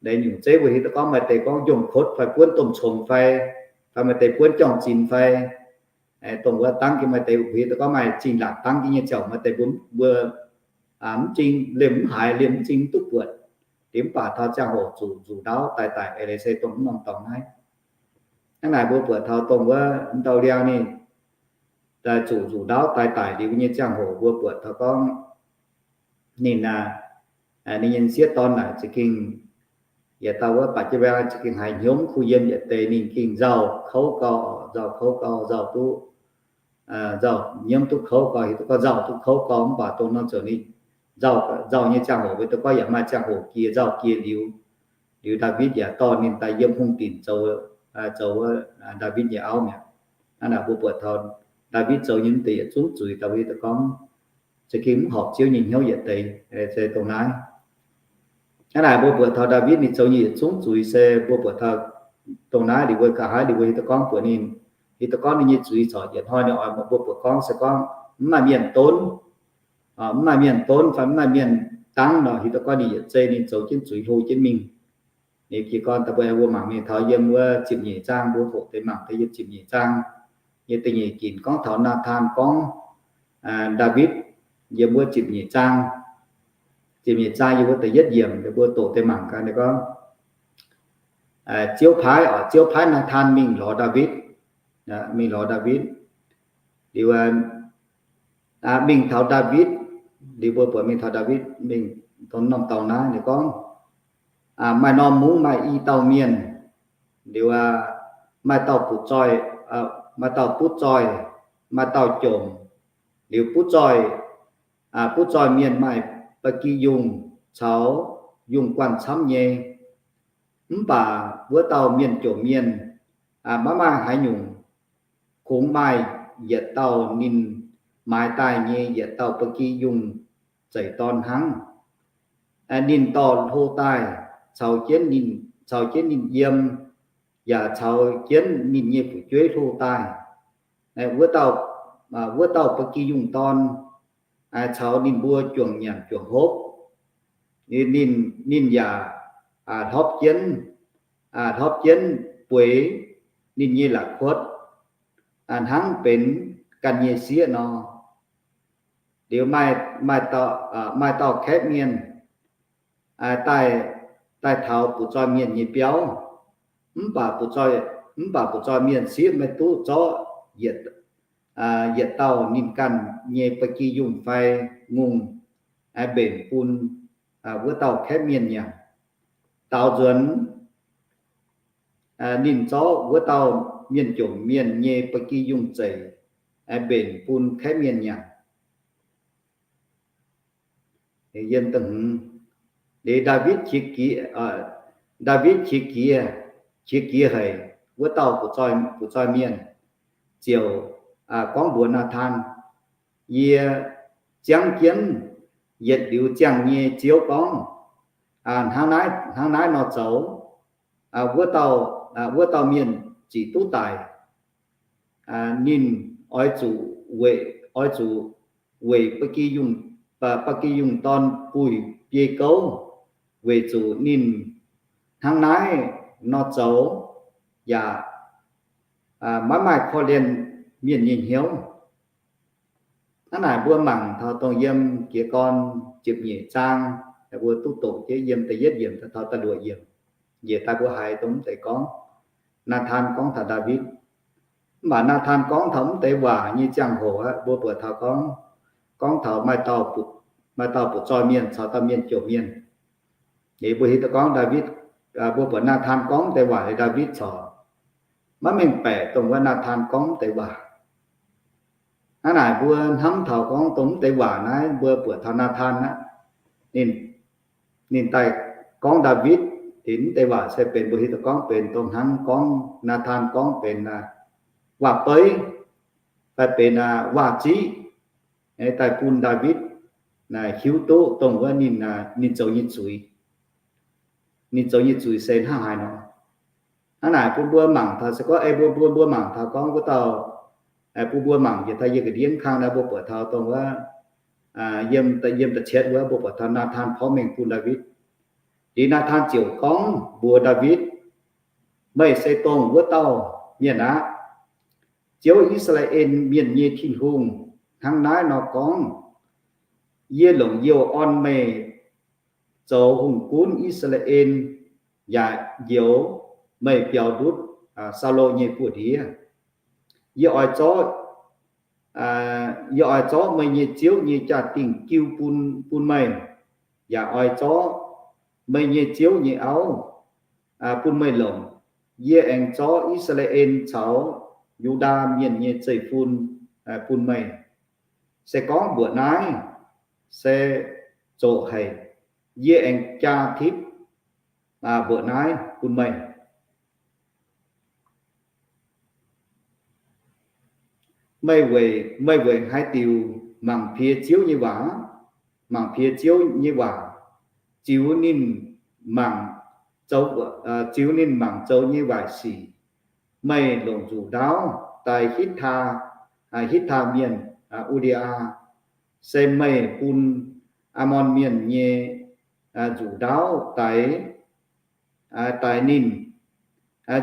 leiz nyungc zeiv mbuo hiuv duqv gorngv maaih deix gorngv njongh kotv fai buonv domh congx fai, fai maaih deix buonv juang-zinx fai, dongh wuov dangv jienv maaih deix mbuo hiuv duqv gorngv maaih zingh laatc dangv jienv nyei ziangh hoc maaih deix mbuo mv zingh liemh mv haiz, liemh mv zingh mv duqv buatc. Liuz mv baac taux ziangh hoc zuqc nzuqc ndaauv daaih daic eix leiz se dongh mv norm dorngx naaiv. Hnangv naaic mbuo buatc taux dongh wuov m'dauh O^li^yaa ninh daaih zuqc nzuqc ndaauv daaih daic liuz nyei ziangh hoc mbuo buatc taux gorngv ninh, ninh nyei sieqv dorn naaic za'gengh Yietc dauh wuov baac jienv mbaengx za'gengh haiz hnyouv kuh yiem yietc deix ninh gengh nzauh kouv gau, nzauh kouv gau, nzauh duqv, nzauh hnyouv duqv kouv gau, hiuv duqv gorngv nzauh duqv kouv gau, mv baac dongh nor ziouc ninh nzauh, nzauh nyei ziangh hoc, weic dongh gorngv yaac maaih ziangh hoc jiex nzauh jiex liuz, liuz Ndaawitv yaac dorh ninh daaih yiem hungh dinc zoux, zoux wuov Ndaawitv nyei auv mi'aqv. Hnangv naaic mbuo buatc taux Ndaawitv zoux nyei mv deix yietc zungv zuiz, Ndaawitv daaih gorngv za'gengh mv horpc Ziouv nyei hnyouv yietc deix, se dongh naaiv. Hnangv naaic mbuo buatc taux Ndaawitv ninh zoux nyei yietc zungv zuiz se mbuo buatc taux dongh naaiv liuz mbuo nqa'haav liuz mbuo hiuv duqv gorngv buatc ninh, hiuv duqv gorngv ninh nyei zuiz corc yietc hnoi ninh oix mbuo buatc gorngv se gorngv mv maaih mienh donv, mv maaih mienh donv fai mv maaih mienh dangv nor, hiuv duqv gorngv ninh yietc zei ninh zoux jienv zuiz hlo jienv mingh. Ninh jiez gorn daaih mbuo mbuo mangc mingh taux yiem wuov ziepc nyeic zaang, mbuo hoqc deix mangc deix yiem ziepc nyeic zaang nyei da'nyeic ginc gorngv taux Naatan gorngv Ndaawitv yiem wuov ziepc nyeic zaang, ziepc nyeic zaang yiem wuov da'yietv yiemc, mbuo doqc deix mangc gaax ninh gorngv, Ziouv paaiv, Ziouv paaiv Naatan mingh lorz Ndaawitv, mingh lorz Ndaawitv. Liuz mingh taux Ndaawitv, liuz mbuo buatc mingh taux Ndaawitv mingh dongh norm dorngx naaiv ninh gorngv, maaih norm mungv maaih i dauh mienh, liuz maaih dauh butv zoih, maaih dauh butv zoih, maaih dauh jomc, liuz butv zoih, butv zoih mienh maaih ba'gi yungh caux yungh guanh camv nyei. Mv baac wuov dauh mienh jomc mienh maiv maaih haaix nyungc, kungx maaih yietc dauh ninh maaiz daaih nyei yietc dauh ba'gi yungh zeix dorn hnangv. Ninh dorh hlo daaih caux jienv ninh, caux jienv ninh yiem, yaac caux jienv ninh nyei fu'jueiv hlo daaih. Wuov dauh, wuov dauh ba'gi yungh dorn caux ninh mbuo juangc nyanc juangc hopv. Ninh, ninh yaac hlopv jienv, hlopv jienv bueix ninh nyei la'kuotv, hnangv benx ganh nyei sieqv nor. Liuz maaih, maaih dauh kaeqv mienh daaih, daaih taux butv zoih mienh nyei biauv. Mv baac butv zoih, mv baac butv zoih mienh sieqv maiv duqv zorqv yietc, yietc dauh ninh ganh nyei ba'gi yungh fai ngongh mbenc bun wuov dauh kaeqv mienh nyanc. Daaux nzuonx ninh zorqv wuov dauh mienh jomc mienh nyei ba'gi yungh zeix mbenc bun kaeqv mienh nyanc. Liuz Ndaawitv qiex jiez, Ndaawitv qiex jiez, qiex jiez haic wuov dauh butv zoih mienh, ziouc gorngv mbuox Naatan, Yie ziangv jienv yietc liuz ziangh nyei Ziouv gorngv, hnangv naaiv, hnangv naaiv nor zoux, wuov dauh, wuov dauh mienh zic duqv daic, ninh oix zuqc weic, oix zuqc weic ba'gi yungh, ba'gi yungh dorn buih biei gouv, weic zuqc ninh hnangv naaiv nor zoux yaac maiv maaih korv-lienh mienh nyei hnyouv. Hnangv naaic mbuo mangc taux dongh yiem jiez gorn ziepc nyeic zaang, mbuo duqv doqc jienv yiem da'yietv yiemc taux da'luoqc yiemc, njiec daaih mbuo haiz dongh mv deix gorngv, Naatan gorngv taux Ndaawitv. Mv baac Naatan gorngv taux mv deix waac nyei ziangh hoc aqv, mbuo buatc taux gorngv, gorngv taux maaih dauh, maaih dauh butv zoih mienh caux dauh mienh jomc mienh. Liuz mbuo hiuv duqv gorngv Ndaawitv, mbuo buatc Naatan gorngv mv deix waac liuz Ndaawitv corc maiv mengh baeqc dongh wuov Naatan gorngv mv deix waac. Hnangv naaic mbuo hnamv taux gorngv dongh mv deix waac naaiv mbuo buatc taux Naatan aqv. Ninh, ninh daaih gorngv Ndaawitv, ninh mv deix waac se benx mbuo hiuv duqv gorngv benx dongh hnangv gorngv Naatan gorngv benx waac-beiv fai benx waac-ziqv daaih bun Ndaawitv hiuv duqv dongh wuov ninh, ninh zoux nyei zuiz. Ninh zoux nyei zuiz se hnangv haaix nor. Hnangv naaic bun mbuo mangc taux se gorngv, ei, mbuo, mbuo, mbuo mangc taux gorngv wuov dauh, bun mbuo mangc njiec daaih yiem ga'ndiev kang naaiv mbuo buatc taux dongh wuov, yiem, yiem da'cietv wuov mbuo buatc taux Naatan porv mengh bun Ndaawitv. Liuz Naatan ziouc gorngv mbuox Ndaawitv, Meih se dongh wuov dauh mienh aqv. Ziouv, I^saa^laa^en Mienh nyei Tin-Hungh, hnangv naaiv nor gorngv, Yie longc youh orn meih zoux hungh gunv I^saa^laa^en, yaac njoux meih biaux ndutv Saulo nyei buoz-ndiev. Yie oix zorqv, yie oix zorqv meih nyei ziouv nyei jaa-dingh jiu bun, bun meih, yaac oix zorqv meih nyei ziouv nyei auv, bun meih longc. Yie aengx zorqv I^saa^laa^en caux Yu^ndaa Mienh nyei zeiv-fun bun meih. Se gorngv mbuoqc naaiv se zoqc haic, yie aengx jaa tipv mbuoqc naaiv bun meih. Meih weic, meih weic haaix diuc mangc piex Ziouv nyei waac? Mangc piex Ziouv nyei waac, ziux ninh mangc zoux, ziux ninh mangc zoux nyei waaic sic. Meih longc nzuqc ndaauv daix Hitv^taa, Hitv^taa Mienh, U^li^yaa, se meih bun Aamon Mienh nyei nzuqc ndaauv daix, daix ninh,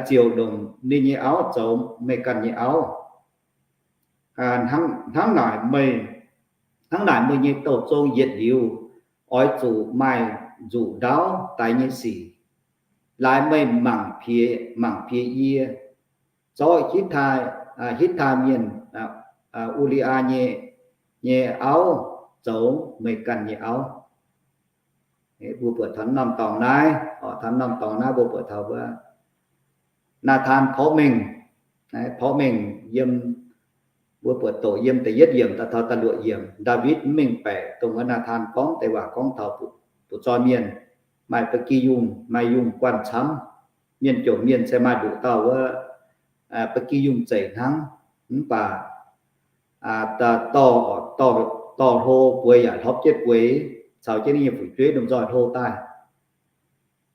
ziouc longc ninh nyei auv zoux meih ganh nyei auv. Hnangv naaic meih, hnangv naaic meih nyei douh zong yietc liuz oix zuqc maaih nzuqc ndaauv daix nyei sic. Laaix meih mangc piex, mangc piex yie, zorqv Hitv^taa, Hitv^taa Mienh, U^li^yaa nyei, nyei auv zoux meih ganh nyei auv. Mbuo buatc taux norm dorngx naaiv, taux norm dorngx naaiv mbuo buatc taux wuov Naa^tan porv mengh, porv mengh yiem, mbuo buatc doqc yiem da'yietv yiemc daaih taux da'luoqc yiemc, Ndaawitv mv mengh baeqc dongh wuov Naa^tan gorngv deix waac gorngv taux butv-zoih mienh, maaih ba'gi yungh, maaih yungh guanh camv. Mienh jomc mienh se maaih nduqc dauh wuov ba'gi yungh zeic hnangv, mv baac dorh, dorh hlo bueix yaac hlopv jienv bueix, caux jienv ninh nyei fu'jueiv lomh nzoih hlo daaih.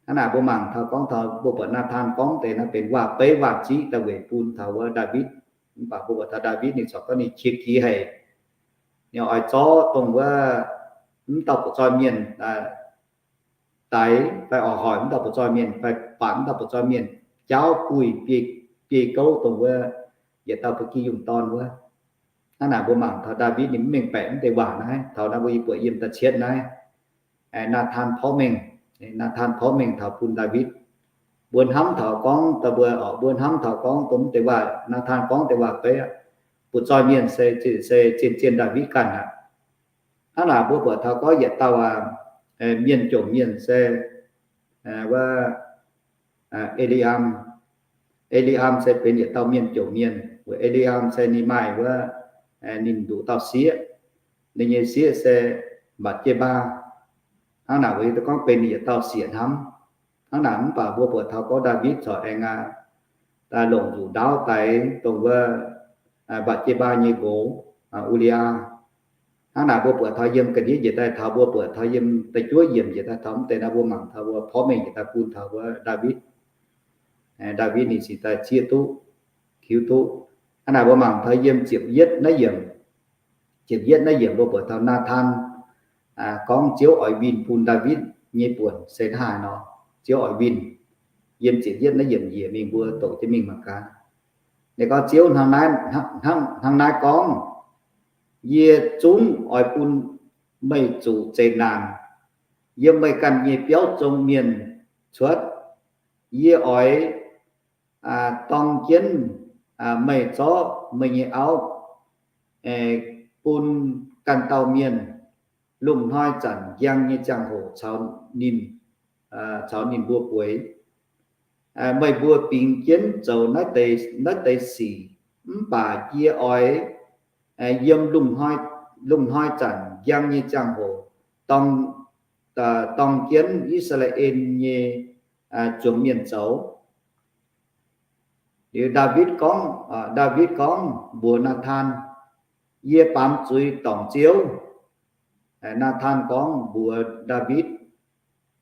Hnangv naaic mbuo mangc taux gorngv taux mbuo buatc Naa^tan gorngv deix naaiv benx waac-beiv waac-ziqv daaih weic bun taux wuov Ndaawitv. Mv baac mbuo buatc taux Ndaawitv ninh corc gorngv ninh qiex jiez haic. Ninh oix zorqv dongh wuov mv dauh butv-zoih mienh daix, fai oix hoic mv dauh butv-zoih mienh, fai baatc mv dauh butv-zoih mienh jaauv buih biei gouv dongh wuov yietc dauh ba'gi yungh dorn wuov. Hnangv naaic mbuo mangc taux Ndaawitv ninh mv mengh baeqc mv deix waac naaiv. Taux naaiv mbuo yie buatc yiem da'cietv naaiv, Naa^tan porv mengh, Naa^tan porv mengh taux bun Ndaawitv. Mbuo hnamv taux gorngv, mbuo, mbuo hnamv taux gorngv dongh mv deix waac Naa^tan gorngv deix waac-beiv, butv-zoih mienh se, se zien-zien Ndaawitv ganh aqv. Hnangv naaic mbuo buatc taux gorngv yietc dauh mienh jomc mienh se wuov E^li^am. E^li^am se benx yietc dauh mienh jomc mienh. Weic E^li^am se ninh maaih wuov, ninh nduqc dauh sieqv. Ninh nyei sieqv se Mbatc^se^mbaa. Hnangv naaic weic gorngv benx ninh yietc dauh sieqv hnamv. Hnangv naaic mv baac mbuo buatc taux gorngv Ndaawitv corc aengx longc nzuqc ndaauv daix dongh wuov Mbatc^se^mbaa nyei nqox, U^li^yaa. Hnangv naaic mbuo buatc taux yiem ga'ndiev njiec daaih taux mbuo buatc taux yiem da'juov yiemc njiec daaih taux mv deix naaiv mbuo mangc taux mbuo porv mengh njiec daaih bun taux wuov Ndaawitv. Ndaawitv ninh cingx daaih zieqv duqv, hiuv duqv. Hnangv naaic mbuo mangc taux yiem ziepc yietv naaiv yiemc, ziepc yietv naaiv yiemc mbuo buatc taux Naa^tan gorngv Ziouv oix winh bun Ndaawitv nyei buonc se hnangv haaix nor. Ziouv oix winh. Yiem ziepc yietv naaiv yiemc njiec mingh mbuo doqc jienv mingh mangc gaax. Ninh gorngv Ziouv hnangv naaiv, hnangv naaiv gorngv, Yie zungv oix bun meih zuqc zeqc naanc yiem meih ganh nyei biauv zong mienh cuotv. Yie oix dorng jienv meih zorqv meih nyei auv bun ganh dauh mienh, lungh hnoi zanc njang nyei ziangh hoc caux ninh, caux ninh mbuo bueix. Meih mbuo bingx jienv zoux naaiv deix, naaiv deix sic, mv baac yie oix yiem lungh hnoi zanc njang nyei ziangh hoc dorng, dorng jienv I^saa^laa^en nyei zuangx mienh zoux. Liuz Ndaawitv gorngv, Ndaawitv gorngv mbuox Naa^tan, Yie baamz zuiz dorngc Ziouv. Naa^tan gorngv mbuox Ndaawitv,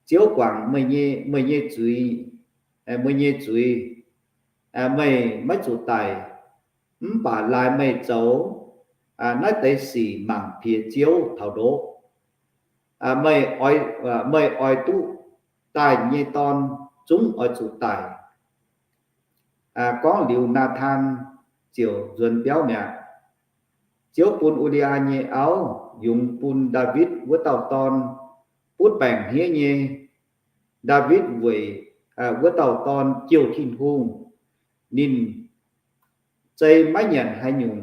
Ziouv guangc meih nyei, meih nyei zuiz, meih nyei zuiz, meih maiv zuqc daic. Mv baac laaix meih zoux naaiv deix sic mangc piex Ziouv taux ndoqv. Meih oix, meih oix duqv daaih nyei dorn zungv oix zuqc daic. Gorngv liuz Naa^tan ziouc nzuonx biauv mi'aqv. Ziouv bun U^li^yaa nyei auv yungz bun Ndaawitv wuov dauh dorn butv baengc hniev nyei. Ndaawitv weic wuov dauh dorn jouh Tin-Hungh. Ninh zei maiv nyanc haaix nyungc,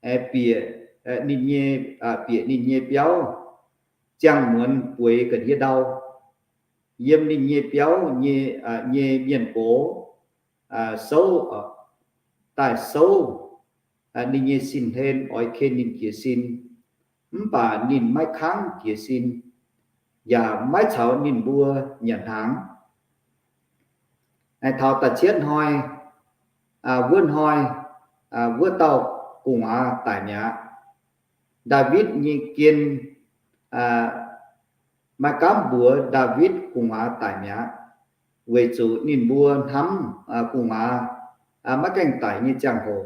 bieqc ninh nyei, bieqc ninh nyei biauv ziangh muonz bueix ga'ndiev ndau. yiem ninh nyei biauv nyei, nyei mienh gox souv, daaih souv ninh nyei sin-hlen oix ken ninh jiez sin, mv baac ninh maiv kangv jiez sin, yaac maiv caux ninh mbuo nyanc hnaangx. Taux da'cietv hnoi, wuov hnoi, wuov dauh gu'nguaaz daic mi'aqv. Ndaawitv nyei jien maiv gaamv mbuox Ndaawitv gu'nguaaz daic mi'aqv, weic zuqc ninh mbuo hnamv gu'nguaaz maiv gaengh daic nyei ziangh hoc,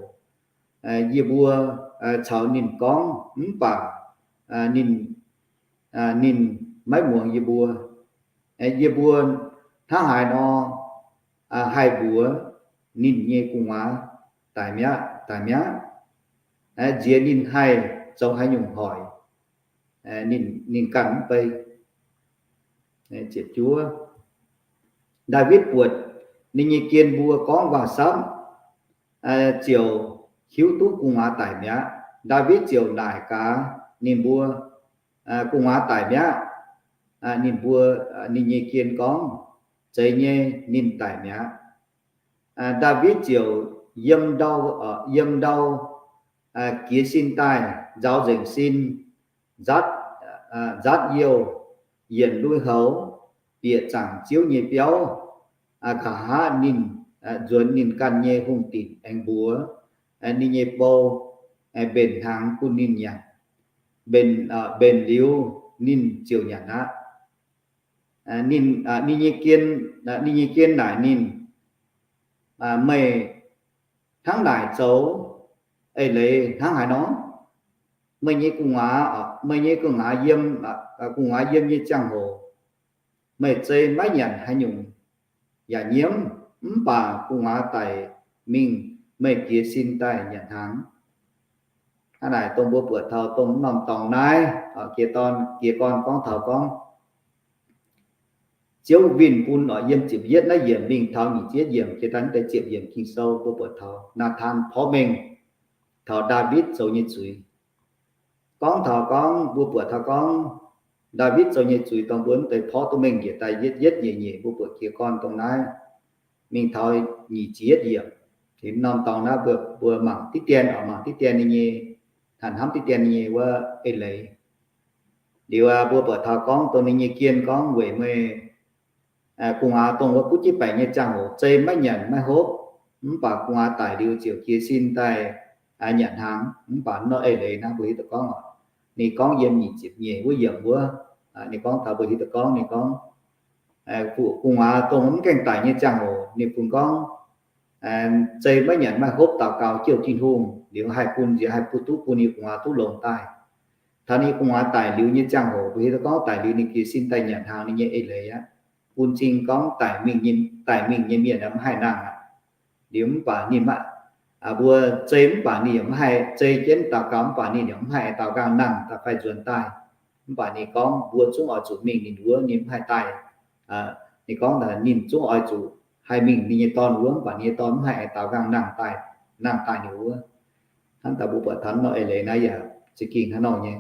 yie mbuo caux ninh gorngv, mv baac ninh, ninh maiv muangx yie mbuo. Yie mbuo hnangv haaix nor haih mbuox ninh nyei gu'nguaaz daic mi'aqv, daic mi'aqv? Nziex ninh haih zoux haaix nyungc hoic ninh, ninh ganh mv bei? Ndaawitv buatc ninh nyei jien mbuo gorngv waac-samv ziouc hiuv duqv gu'nguaaz daic mi'aqv. Ndaawitv ziouc naaic gaax ninh mbuo, gu'nguaaz daic mi'aqv? Ninh mbuo, ninh nyei jien gorngv, zeiz nyei, ninh daic mi'aqv. Ndaawitv ziouc yiem ndau, yiem ndau jiez sin daaih, nzaaux nzengc sin, nzaatv, nzaatv youh, yienc lui-houx, bieqc zaangc Ziouv nyei biauv. Nqa'haav ninh nzuonx ninh ganh nyei hungh dinc aengx mbuox ninh nyei bou mbenc hnaangx bun ninh nyanc. Mbenc, mbenc liuz ninh ziouc nyanc aqv. Ninh, ninh nyei jien, ninh nyei jien naaic ninh, meih hnangv naaic zoux eix leiz hnangv haaix nor? Meih nyei gu'nguaaz, meih nyei gu'nguaaz yiem, gu'nguaaz yiem nyei ziangh hoc, meih zei maiv nyanc haaix nyungc yaac nyiemv, mv baac gu'nguaaz daic mingh meih jiez sin daaih nyanc hnaangx. Hnangv naaic dongh mbuo buatc taux dongh norm dorngx naaiv, jiez gorn, jiez gorn gorngv taux gorngv Ziouv winh bun oc, yiem ziepc yietv naaiv yiemc mingh taux nyic ziepc yietv yiemc, jiex daaih deix ziepc yiemc Ging-Sou mbuo buatc taux Naa^tan porv mengh taux Ndaawitv zoux nyei zuiz. Gorngv taux gorngv mbuo buatc taux gorngv Ndaawitv zoux nyei zuiz dongh mbuo mv deix porv duqv mengh njiec daaih yietv yietv nyeic nyeic, mbuo buatc jiez gorn dongh naaiv mingh taux nyic ziepc yietv yiemc. Norm dorngx naaiv mbuo, mbuo mangc diqv dien oc, mangc diqv dien ninh nyei, hnangv hnamv diqv dien ninh nyei wuov eix leiz. Liuz mbuo buatc taux gorngv dongh ninh nyei jien gorngv weic meih gu'nguaaz dongh wuov butv jienv baengc nyei ziangh hoc zei maiv nyanc maiv hopv, mv baac gu'nguaaz daic liuz ziouc jiez sin daaih nyanc hnaangx. Mv baac nor eix leiz naaiv mbuo hiuv duqv gorngv oc, ninh gorngv yiem nyic ziepc nyeic wuov yiemc wuov, ninh gorngv taux mbuo hiuv duqv gorngv, ninh gorngv gu'nguaaz dongh mv gaengh daic nyei ziangh hoc ninh bun gorngv zei maiv nyanc maiv hopv daux gaux jouh Tin-Hungh liuz haih bun nziex, haih bun duqv bun ninh gu'nguaaz duqv longx daaih. Taux ninh gu'nguaaz daic liuz nyei ziangh hoc mbuo hiuv duqv gorngv daic liuz ninh jiez sin daaih nyanc hnaangx ninh nyei eix leiz aqv. Bun cing gorngv daic mingh, daic mingh nyei mienh mv haih nangh aqv. Liuz mv baac ninh maiv, mbuo zei mv baac ninh yaac mv haih, zei jienv daux gaux mv baac ninh yaac mv haih daux nqangh nangh daaih fai nzuonx daaih. Mv baac ninh gorngv mbuo zungv oix zuqc mingh ninh wuov, ninh mv haih daaih, ninh gorngv ninh zungv oix zuqc haih mingh ninh nyei dorn wuov, mv baac ninh nyei dorn mv haih daux nqangh nangh daaih, nangh daaih ninh wuov. Hnangv daaih mbuo buatc taux nor eix leiz naaiv yaac za'gengh hnangv nor nyei.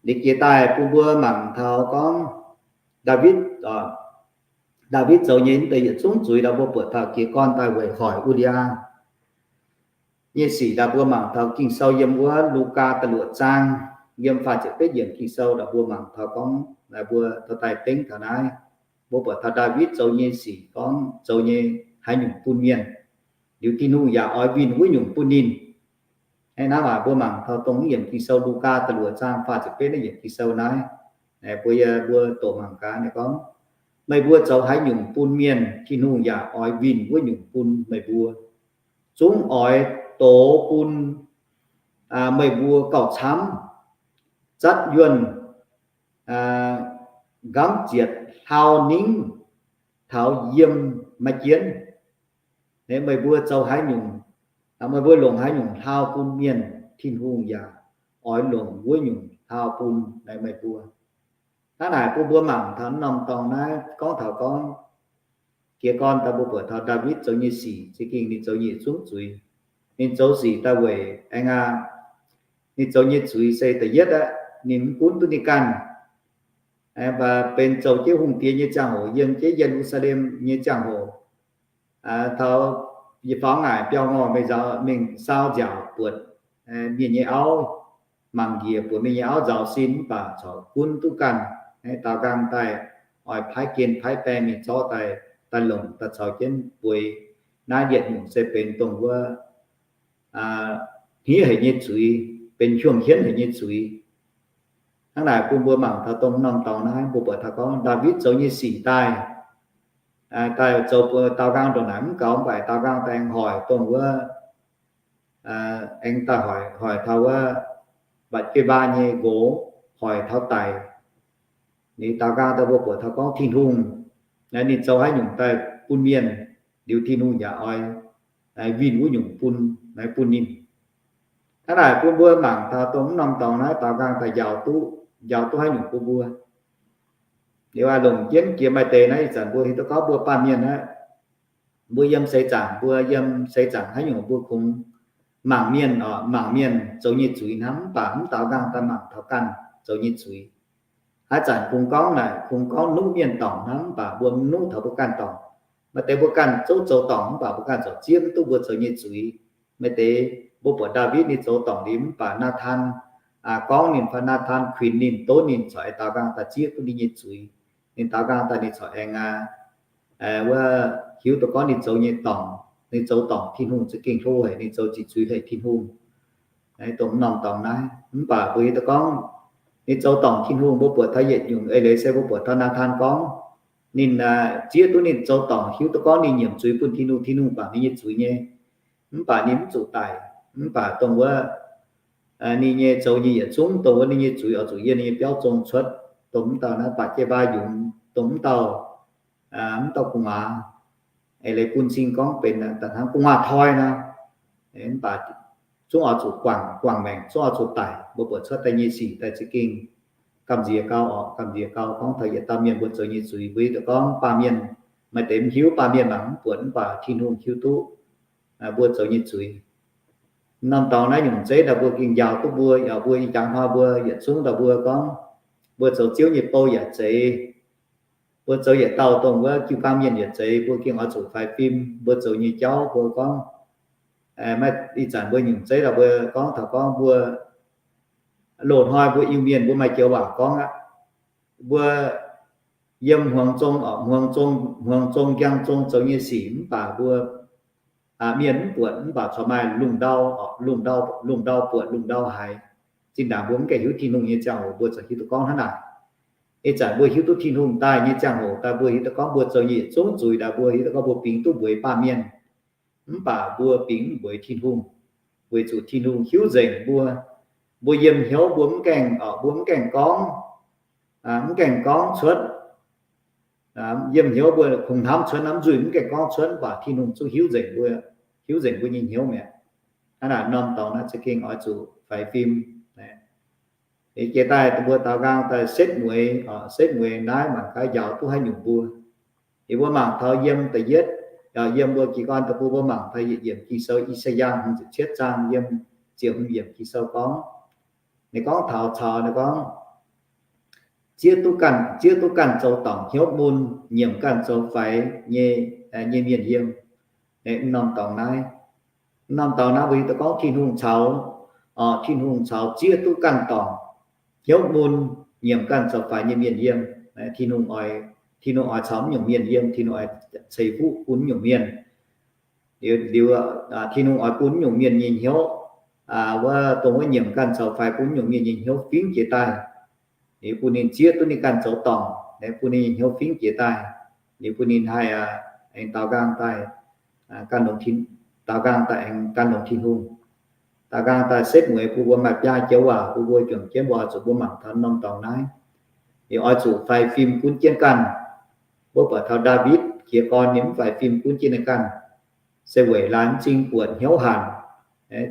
Liuz jiex daaih bun mbuo mangc taux gorngv Ndaawitv, Ndaawitv zoux nyei mv deix yietc zungv zuiz daaih mbuo buatc taux jiez gorn daaih weic hoic Wu^li^yaa. Nyei sic daaih mbuo mangc taux Ging-Sou yiem wuov Lugaa da'luoqc zaang, yiem faah ziepc betv yiemc Ging-Sou daaih mbuo mangc taux gorngv, mbuo dorh daaih dengv taux naaiv, mbuo buatc taux Ndaawitv zoux nyei sic gorngv zoux nyei haaix nyungc bun mienh, liuz Tin-Hungh yaac oix winh wuov nyungc bun ninh. Hnangv naaiv waac mbuo mangc taux dongh yiemc Ging-Sou Lugaa da'luoqc zaang faah ziepc betv naaiv yiemc Ging-Sou naaiv, mbuo, mbuo doqc mangc gaax ninh gorngv, meih mbuo zoux haaix nyungc bun mienh, Tin-Hungh yaac oix winh wuov nyungc bun meih mbuo. Zungv oix dox bun meih mbuo gauh camv, zatv yuonh, nqamv zietc hlauv ningv taux yiem maiv jienv. Meih mbuo zoux haaix nyungc, meih mbuo longc haaix nyungc hlauv bun mienh, Tin-Hungh yaac oix longc wuov nyungc hlauv bun meih mbuo. Hnangv naaic bun mbuo mangc taux norm dorngx naaiv gorngv taux gorngv, jiez gorn daaih mbuo buatc taux Ndaawitv zoux nyei sic, za'gengh ninh zoux nyei zungv zuiz. Ninh zoux sic daaih weic aengx aqv, ninh zoux nyei zuiz se da'yietv aqv, ninh mv gunv duqv ninh ganh Mv baac benx zoux jienv hungh diex nyei ziangh hoc, yiem jienv Ye^lu^saa^lem nyei ziangh hoc, taux yietc faaux ngaaic biauv ngorh mingh nzaaux, mingh saau nziaauc buatc mienh nyei auv, mangc njiec buatc mienh nyei auv nzaaux sin mv baac corc gunv duqv ganh. Daaux nqaang daaih oix paaiv gen paaiv baeng mingh zorqv daaih, daaih longc daaih caux jienv bueix. Naaiv yietc nyungc se benx dongh wuov hniev haic nyei zuiz, benx hiuang hienv haic nyei zuiz. Hnangv naaic bun mbuo mangc taux dongh norm dorngx naaiv, mbuo buatc taux gorngv Ndaawitv zoux nyei sic daaih, daaih zoux daaux nqaang ndongc naaic mv gaux, mv baac daaux nqaang daaih aengx hoic dongh wuov, aengx daaih hoic, hoic taux wuov Mbatc^je^mbaa nyei nqox, hoic taux daic. Ninh daaux nqaang daaih mbuo buatc taux gorngv Tin-Hungh, ninh zoux haaix nyungc daaih bun mienh, liuz Tin-Hungh yaac oix winh wuov nyungc bun, bun ninh. Hnangv naaic bun mbuo mangc taux dongh mv norm dorngx naaiv daaux nqaang daaih njaaux duqv, njaaux duqv haaix nyungc bun mbuo. Liuz aac, longc jienv jiex maaih deix naaiv ih zanc mbuo hiuv duqv gorngv mbuo baamh mienh aeqv, mbuo yiem seix zaangc, mbuo yiem seix zaangc haaix nyungc mbuo kungx mangc mienh, mangc mienh zoux nyei zuiz hnangv, mv baac mv daaux nqaang daaih mangc taux ganh zoux nyei zuiz. Haaix zanc kungx gorngv naaic, kungx gorngv nuqv mienh dorngc hnangv, mv baac mbuo mv nuqv taux mbuo ganh dorngc. Maaih deix mbuo ganh zouv zoux dorngc mv baac mbuo ganh corc zieqv mv duqv mbuo zoux nyei zuiz. Maaih deix mbuo buatc Ndaawitv ninh zoux dorngc liuz mv baac Naatan gorngv ninh fai Naatan kuinx ninh, donv ninh corc aengx daaux nqaang daaih zieqv duqv ninh nyei zuiz. Ninh daaux nqaang daaih ninh corc aengx wuov hiuv duqv gorngv ninh zoux nyei dorngc, ninh zoux dorngc Tin-Hungh za'gengh hlo haic, ninh zoux ziqc zuiz haic Tin-Hungh. Dongh norm dorngx naaiv mv baac mbuo hiuv duqv gorngv ninh zoux dorngc Tin-Hungh, mbuo buatc taux yietc nyungc eix leiz se mbuo buatc taux Naatan gorngv ninh zieqv duqv ninh zoux dorngc, hiuv duqv gorngv ninh nyiemc zuiz bun Tin-Hungh, Tin-Hungh guangc ninh nyei zuiz nyei. Mv baac ninh mv zuqc daic, mv baac dongh wuov ninh nyei zoux nyei yietc zungv dongh wuov ninh nyei zuiz oix zuqc yiem ninh nyei biauv zong cuotv. Dongh mv dauh naaiv Mbatc^je^mbaa yungz, dongh mv dauh, mv dauh gu'nguaaz, eix leiz bun cing gorngv benx da'hnangv gu'nguaaz toi nor, mv baac zungv oix zuqc guangc, guangc maengc, zungv oix zuqc daic. Mbuo buatc cuotv daaih nyei sic daaih za'gengh gamh nziex gau oc, gamh nziex gau. Gorngv taux yietc dauh mienh mbuo zoux nyei zuiz, mbuo hiuv duqv gorngv baamh mienh, maaih deix mv hiuv, baamh mienh mangc mv buatc, mv baac Tin-Hungh hiuv duqv mbuo zoux nyei zuiz. Norm dorngx naaiv nyungc zeiv ndau mbuo gengh njaaux duqv mbuo, yaac mbuo ih jaax hnoi mbuo yietc zungv ndau mbuo gorngv mbuo zoux Ziouv nyei bou yaac zeiz, mbuo zoux yietc dauh dongh wuov jiu-baang mienh yaac zeiz, mbuo gengh oix zuqc faix fim mbuo zoux nyei jauv. Mbuo gorngv maiv ih zanc mbuo nyungc zeiv ndau mbuo gorngv taux gorngv mbuo loz-hnoi mbuo Iu-Mienh mbuo maaih joux waac gorngv aqv, mbuo yiem hmuangx zong, hmuangx zong, hmuangx zong njang zong zoux nyei sic mv baac mbuo mienh mv buatc, mv baac corc maaih lungh ndau, lungh ndau, lungh ndau buatc lungh ndau haiz. Zinh ndaangc mbuo mv gaengh hiuv Tin-Hungh nyei ziangh hoc mbuo ziouc hiuv duqv gorngv hnangv naaic. Ih zanc mbuo hiuv duqv Tin-Hungh daaih nyei ziangh hoc daaih mbuo hiuv duqv gorngv mbuo zoux nyei yietc zungv zuiz daaih mbuo hiuv duqv gorngv mbuo bingx duqv mbueiz baamh mienh, mv baac mbuo bingx mv mbueiz Tin-Hungh, weic zuqc Tin-Hungh hiuv nzengc mbuo. Mbuo yiem hnyouv mbuo mv gaengh, mbuo mv gaengh gorngv, mv gaengh gorngv cuotv. Yiem hnyouv mbuo kungx hnamv cuotv hnamv nzuih mv gaengh gorngv cuotv, mv baac Tin-Hungh zungv hiuv nzengc mbuo, hiuv nzengc mbuo nyei hnyouv mi'aqv. Hnangv naaic norm dorngx naaiv za'gengh oix zuqc faix fim. Jiex daaih mbuo daaux nqaang daaih setv mueiz, setv mueiz naaiv mangc gaax njaaux duqv haaix nyungc mbuo. Liuz mbuo mangc taux yiem da'yietv, yiem mbuo jiez gorn deic-bung mbuo mangc taux yietc yiemc Ging-Sou, I^saa^yaa hmz ziepc cietv zaang yiem ziepc hmz yiemc Ging-Sou gorngv, ninh gorngv taux caux ninh gorngv zieqv duqv ganh, zieqv duqv ganh zoux dorngc hnyouv mun, nyiemc ganh zoux faix nyei, nyei mienh yiem. Norm dorngx naaiv, norm dorngx naaiv mbuo hiuv duqv gorngv Tin-Hungh caux, Tin-Hungh caux zieqv duqv ganh dorngc hnyouv mun, nyiemc ganh zoux faix nyei mienh yiem. Tin-Hungh oix, Tin-Hungh oix caux mv nyungc mienh yiem, Tin-Hungh oix ceix fuqv bun mv nyungc mienh. Liuz, liuz Tin-Hungh oix bun mv nyungc mienh nyei hnyouv, wuov dongh wuov nyiemc ganh zoux faix bun mv nyungc mienh nyei hnyouv fingx jiex daaih. Liuz bun ninh zieqv duqv ninh ganh zoux dorngc, bun ninh nyei hnyouv fingx jiex daaih. Liuz bun ninh haih aengx daaux nqaang daaih, gan longx, daaux nqaang daaih aengx gan longx Tin-Hungh. Daaux nqaang daaih setv mueiz bun mbuo maaih biaa joux waac bun mbuo juangc jienv mbuo oix zuqc mbuo mangc taux norm dorngx naaiv. Liuz oix zuqc faix fim gunv jienv ganh. Mbuo buatc taux Ndaawitv jiez gorn ninh mv faix fim gunv jienv ninh ganh, se weic laaix mv cing buatc hnyouv hanc,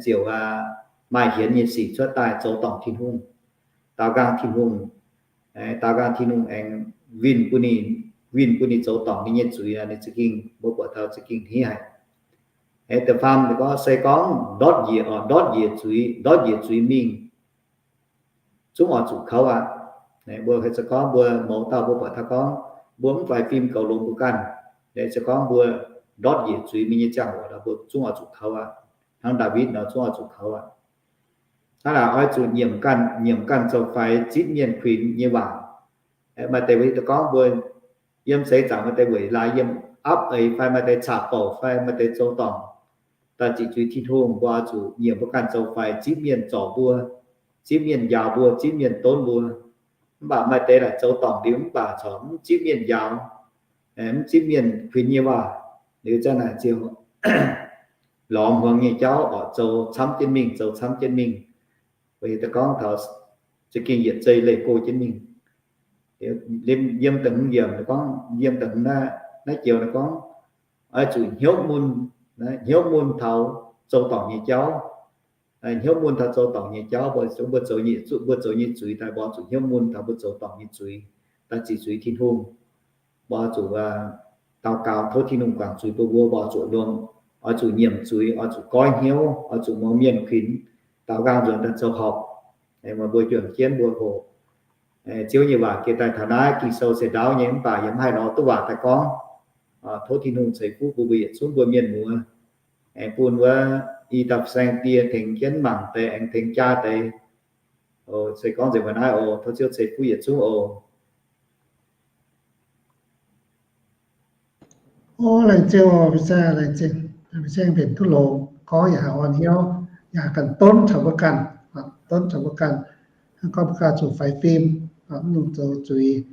ziouc maaih hienx nyei sic cuotv daaih zoux dorngc Tin-Hungh, daaux nqaang Tin-Hungh, daaux nqaang Tin-Hungh aengx winh bun ninh, winh bun ninh zoux dorngc ninh nyei zuiz, ninh za'gengh, mbuo buatc taux za'gengh hnangv haic. Da'faam gorngv se gorngv ndortv njiec, ndortv njiec zuiz, ndortv njiec zuiz mingh, zungv oix zuqc kouv aqv. Mbuo heuc se gorngv mbuo mouz dauh mbuo buatc taux gorngv mbuo mv faix fim goux longx mbuo ganh, se gorngv mbuo ndortv njiec zuiz mingh nyei ziangh hoc nor, mbuo zungv oix zuqc kouv aqv. Hnangv Ndaawitv nor, zungv oix zuqc kouv aqv. Hnangv naaic oix zuqc nyiemc ganh, nyiemc ganh zoux faix zipv mienh kuinx nyei waac. Maaih deix weic da'gorngv mbuo yiem seix zaangc maaih deix weic laaix yiem apv eix fai maaih deix caqv-bouc fai maaih deix zoux dorngc daaih ziqc zuiz Tin-Hungh, mbuo oix zuqc nyiemc mbuo ganh zoux faix zipv mienh zorc mbuo, zipv mienh njaaux mbuo, zipv mienh donv mbuo. Mv baac maaih deix naaic zoux dorngc liuz mv baac corc mv zipv mienh njaaux, mv zipv mienh kuinx nyei waac, liuz zanc naaic ziouc lorz hmuangx nyei jauv oix zoux camv jienv mingh, zoux camv jienv mingh. Weic da'gorngv taux za'gengh yietc zei leih go jienv mingh. Yiem da'hmz yiemc gorngv, yiem da'hmz naaiv joux naaiv gorngv, oix zuqc hnyouv mun, hnyouv mun taux zoux dorngc nyei jauv. Hnyouv mun taux zoux dorngc nyei jauv, mbuo zoux nyei zuiz daaih mbuo zuqc hnyouv mun taux mbuo zoux dorngc nyei zuiz daaih ziqc zuiz Tin-Hungh. Mbuo zuqc daux gaux tov Tin-Hungh guangc zuiz bun mbuo, mbuo zuqc longx, oix zuqc nyiemc zuiz, oix zuqc goiv hnyouv, oix zuqc muangx mienh kuinx, daaux nqaang nzuonx daaih zoux horpc. Meih mbuo juangc jienv mbuo hoqc Ziouv nyei waac geh daaih taux naaiv. Ging-Sou se ndaauv nyei mv baac yie mv haih lorz duqv waac daaih gorngv. Tov Tin-Hungh ceix fuqv bun mbuo yietc zungv mbuo mienh muoz, aengx bun wuov i dauh fin-saeng die tengx jienv mangc deix aengx tengx jaa deix. Se gorngv nzengc mbuo naaiv oc. Tov Ziouv ceix fuqv yietc zungv oc. O, laengz zingh oc, fin-saeng, laengz zingh. Fin-saeng mbenc duqv longx, gorngv yaac haih orn hnyouv, yaac haih ganh donv caux mbuo ganh, donv caux mbuo ganh. Gorngv mbuo ganh zuqc faix fim, mv dungx zoux zuiz.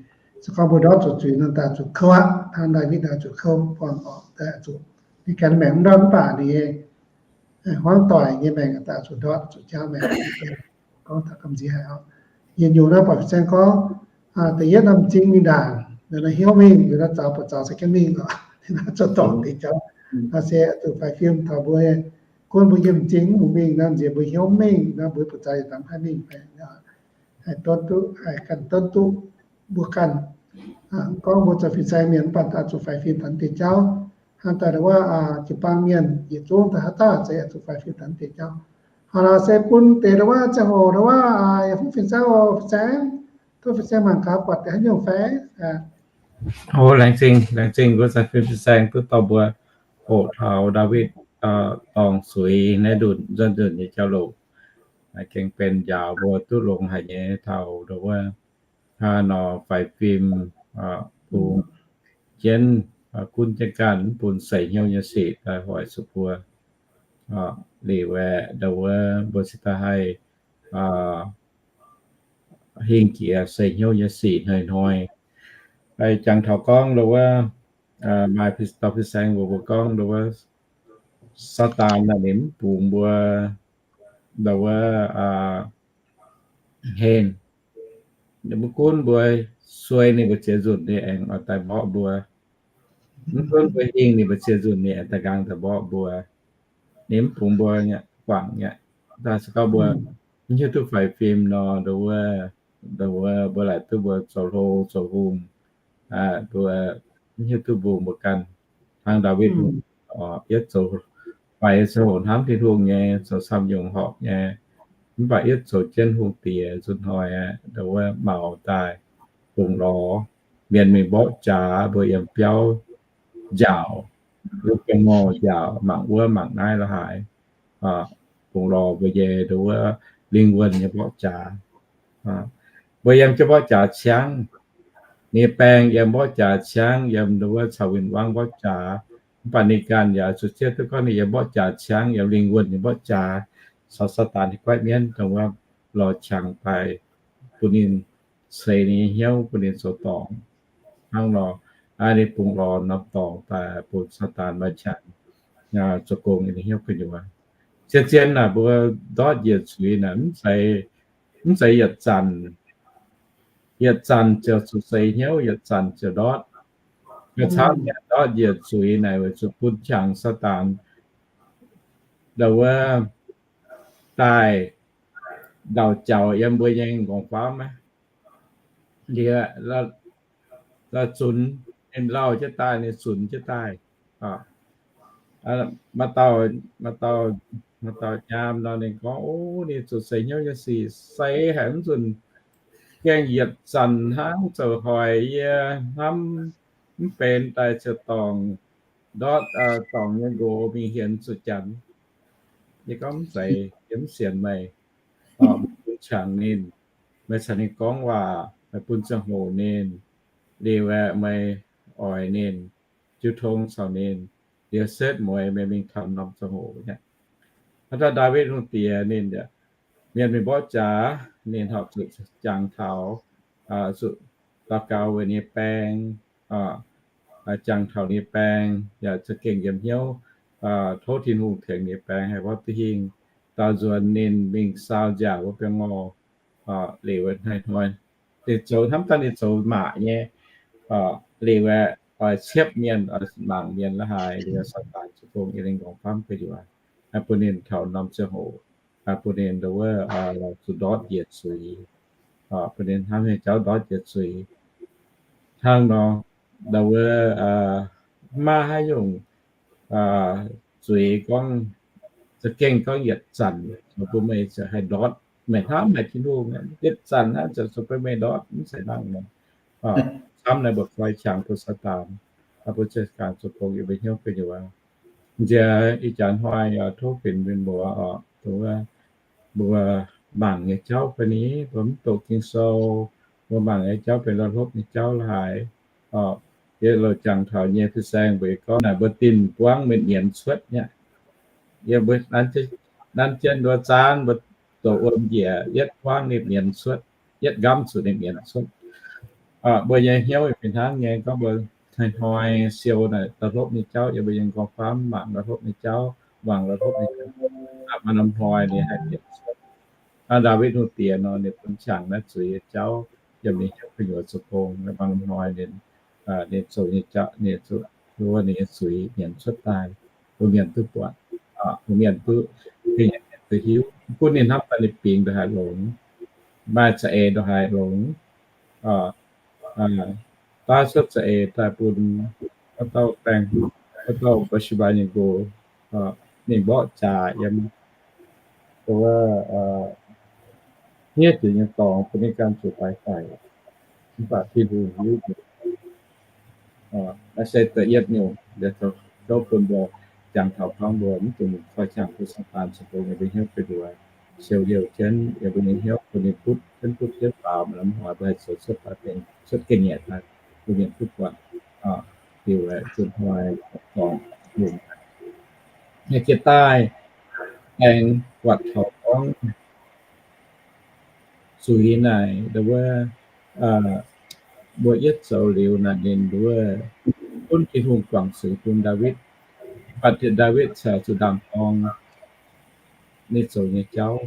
Se gorngv mbuo ndortv zuqc zuiz nor, daaih zuqc kouv aqv. Hnangv Ndaawitv nor zuqc kouv buangh orqc, daaih zuqc ninh ganh maengc mv ndortv mv baac ninh hmuangv doic nyei maengc daaih zuqc ndortv zuqc jauv maengc. Gorngv taux gamh nziex haic oc. Yietc nyungc naaiv buatc fin-saeng gorngv, da'yietv norm m'zing mingh ndaangc, liuz nor hnyouv mingh, liuz nor zaux buatc zaux se jienv mingh oc. Liuz nor zoux dorngc deix jauv. Nor se zuqc faix fim taux mbuo, gunv mbuo yiem m'zing mv bungx mingh nor, nziex mbuo hnyouv mv mingh nor, mbuo buatc zaux yietc dangx mv haih mingh. Haih donv duqv, haih ganh donv duqv mbuo ganh. Gorngv mbuo zoux fin-saeng mienh mv baac daaih zuqc faix fim taux deix jauv. Hnangv daaih ndau wuov jiu-baang mienh yietc zungv daaih haaix dauh zeiz zuqc faix fim taux deix jauv. Hnangv naaic se bun deix ndau wuov ziangh hoc ndau wuov yaac fuqv fin-saeng oc, fin-saeng. Tov fin-saeng mangc gaax buatc deix haaix nyungc fai. O, laengz zingh, laengz zingh wuov zanc fin-saeng duqv dorh mbuo hoqc taux Ndaawitv dorngh zuiz naaiv nzunc, nzunc nzunc nyei jauv-louc. Gengh benx njaaux mbuo duqv longx haic nyei taux ndau wuov hnangv nor faix fim bungx jienv, gunv jienv ganh, mv bun seix hnyouv nyei sic daaih hoic zuqc mbuo. Liuz aeqv, ndau wuov mbuo cingx daaih haih hingh jiex seix hnyouv nyei sic hnoi-hnoi. Jangx taux gorngv ndau wuov maaih dauh fin-saeng mbuox mbuo gorngv ndau wuov Saadaan naaic ninh mv bungx mbuo ndau wuov hlen. Ninh mv gunv mbuo suei ninh mbuo ziex nzunc ninh aengx oix daaih mborqv mbuo. Mv gunv mbuo hingh ninh mbuo ziex nzunc ninh aengx daaih nqaang daaih mborqv mbuo. Ninh mv bungx mbuo guangc nyei. Daaih se gorngv mbuo mv hiuv duqv faix fim nor, ndau wuov, ndau wuov mbuo laaic duqv mbuo zoux hlo zoux hungh, mbuo mv hiuv duqv mbungh mbuo ganh. Hnangv Ndaawitv, yietv zoux, faix zoux hoqc hnamv Tin-Hungh nyei, zoux camv nyungc horpc nyei, mv baac yietv zoux jienv hungh diex nzunc hnoi aqv, ndau wuov maux daaih bungx lorz, mienh mingh mborqv jaax, mbuo yiem biauv njaaux, wuov biauv ngorh njaaux, mangc wuov mangc naaiv la'haaix, bungx lorz mbuo nyei ndau wuov lingh wuonh nyei mborqv jaax. Mbuo yiem jienv mborqv jaax ciangv, ninh baeng yiem mborqv jaax ciangv, yiem ndau wuov caux win-wangv mborqv jaax, mv baac ninh ganh yaac zuqc zieqv duqv gorngv ninh yiem mborqv jaax ciangv, yiem lingh wuonh nyei mborqv jaax, caux Saadaan nyei guaiv mienv dongh wuov lorz qangx daaih bun ninh ceix ninh nyei hnyouv, bun ninh zoux dorngc. Hnangv nor, ninh bungx lorz norm dorngx daaih bun Saadaan maaih qangx zoux gong ninh hnyouv gu'nyuoz. Zien-zien naaic mbuo ndortv njiec zuiz naaic mv zeiz yietc zanc, yietc zanc ziouc zuqc seix hnyouv, yietc zanc ziouc ndortv. Maiv camv nyei, ndortv njiec zuiz naaic weic zuqc bun qangx Saadaan ndau wuov daaih ndau-jaux yiem mbuo nyei nqorngv-famv aqv. Liuz, zunc, ninh lauh jienv daaih, ninh zunc jienv daaih. Maaih dauh, maaih dauh, maaih dauh nyaam nor ninh gorngv, o, ninh zuqc seix hnyouv nyei sic seix haic, mv zunc Gaengh yietc zanc hnangv zoux hoic yie hnamv mv benx daaih ziouc dorngc ndortv, dorngc nyei nqox mingh hienx zuqc Janx. Yie gorngv, Mv zeiz, yie mv sienx meih. Bun qangx ninh, meih caux ninh gorngv waac, meih bun ziangh hoc ninh, liuz aeqv, meih oix ninh, jiu tong caux ninh, liuz setv mueiz meih mingh taux norm ziangh hoc aqv. Haaix dauh Ndaawitv Hungh Diex ninh, mienh mingh mborqv jaax, ninh horpc zuqc jangx taux, zuqc daux gaux weic ninh nyei baeng, jangx taux ninh nyei baeng, yaac za'gengh yiem hnyouv tov Tin-Hungh tengx ninh nyei baeng haih wav duqv hingh, daaux nzuonx ninh mingh saau nziaauc wuov biangh ngorh. Liuz hnoi-hnoi ninh zoux hnamv daaih ninh zoux maac nyei, liuz aeqv, oix ciepv mienh, oix mangc mienh la'haaix, liuz Saadaan ziouc bun ninh nqorngv famv gu'nyuoz, bun ninh taux norm ziangh hoc, bun ninh ndo wuov zuqc ndortv njiec zuiz, bun ninh hnamv hnyouv jauv ndortv njiec zuiz. Hnangv nor, ndo wuov maiv maaih haaix nyungc zuiz gorngv za'gengh gorngv yietc zanc zoux bun meih ziouc haih ndortv. Meih hnamv haic Tin-Hungh, yietc zanc naaiv ziouc zoux bun meih ndortv, mv zeiz hnangv nor. Camv naaiv mbuo koi qangx bun Saadaan, bun Saadaan zoux gong yiem mbuo hnyouv gu'nyuoz. Nziex ih jaax hnoi tov benx mienh muoz oc, mbuo mangc nyei jauv fai ni, mbuo mv doqc Ging-Sou, mbuo mangc nyei jauv benx la'hlopv nyei jauv la'haaix. Yie loz-jangx taux nyei fin-saeng mbuo gorngv naaic mbuo dinh buangv mienh nyienz cuotv nyei. Yie mbuo nanv jienv nduov zaanv mbuo doqc wuom njiec yietv buangv ninh nyienz cuotv, yietv nqamv zuqc ninh nyienz cuotv. Mbuo nyei hnyouv fih hnangv nyei, gorngv mbuo hnoi-hnoi siou naaic la'hlopv nyei jauv, yie mbuo yiem gorngv famv mangc la'hlopv nyei jauv, mangc la'hlopv nyei jauv, maaih norm hnoi ninh haih nyienz cuotv. Hnangv Ndaawitv Hungh Diex nor, ninh bun qangx naaiv zuiz nyei jauv yiem ninh hnyouv gu'nyuoz zoux gong, maaih norm hnoi ninh, ninh zoux nyei jauv, ninh zuqc, ninh nyei zuiz nyienz cuotv daaih bun mienh duqv buatc, bun mienh duqv, bun mienh duqv hiuv, bun ninh hnamv daaih ninh bingx ndongc haaix longx, maaih za'eix ndongc haaix longx. Daav cuotv za'eix daaih bun wuov dauh baeng, wuov dauh Mbatc^se^mbaa nyei nqox, ninh mborqv jaax yiem wuov hniev jiex nyei dorngx bun ninh ganh zuqc daix daic. Mv baac Tin-Hungh hiuv, naaiv se da'yietv nyungc, gouv bun mbuo jangx taux gorngv mbuo mv dungx koi qangx bun Saadaan zoux gong yiem mbuo hnyouv gu'nyuoz, siou youh jienv yiem mbuo nyei hnyouv bun ninh butv jienv butv jienv faaux, mv hnoi mbuo haih zoux cuotv daaih benx cuotv ga'nyiec daaih bun mienh duqv buatc. Diuh zunh hnoi dorngc lungh, yie jiex daaih aengx buatc taux gorngv zuiz naaic ndo wuov, mbuo yietv zoux liuz naaic ninh ndo wuov, gunv Tin-Hungh guangc zuiz bun Ndaawitv, baac Ndaawitv caux zuqc ndaam-dorng ninh zoux nyei jauv,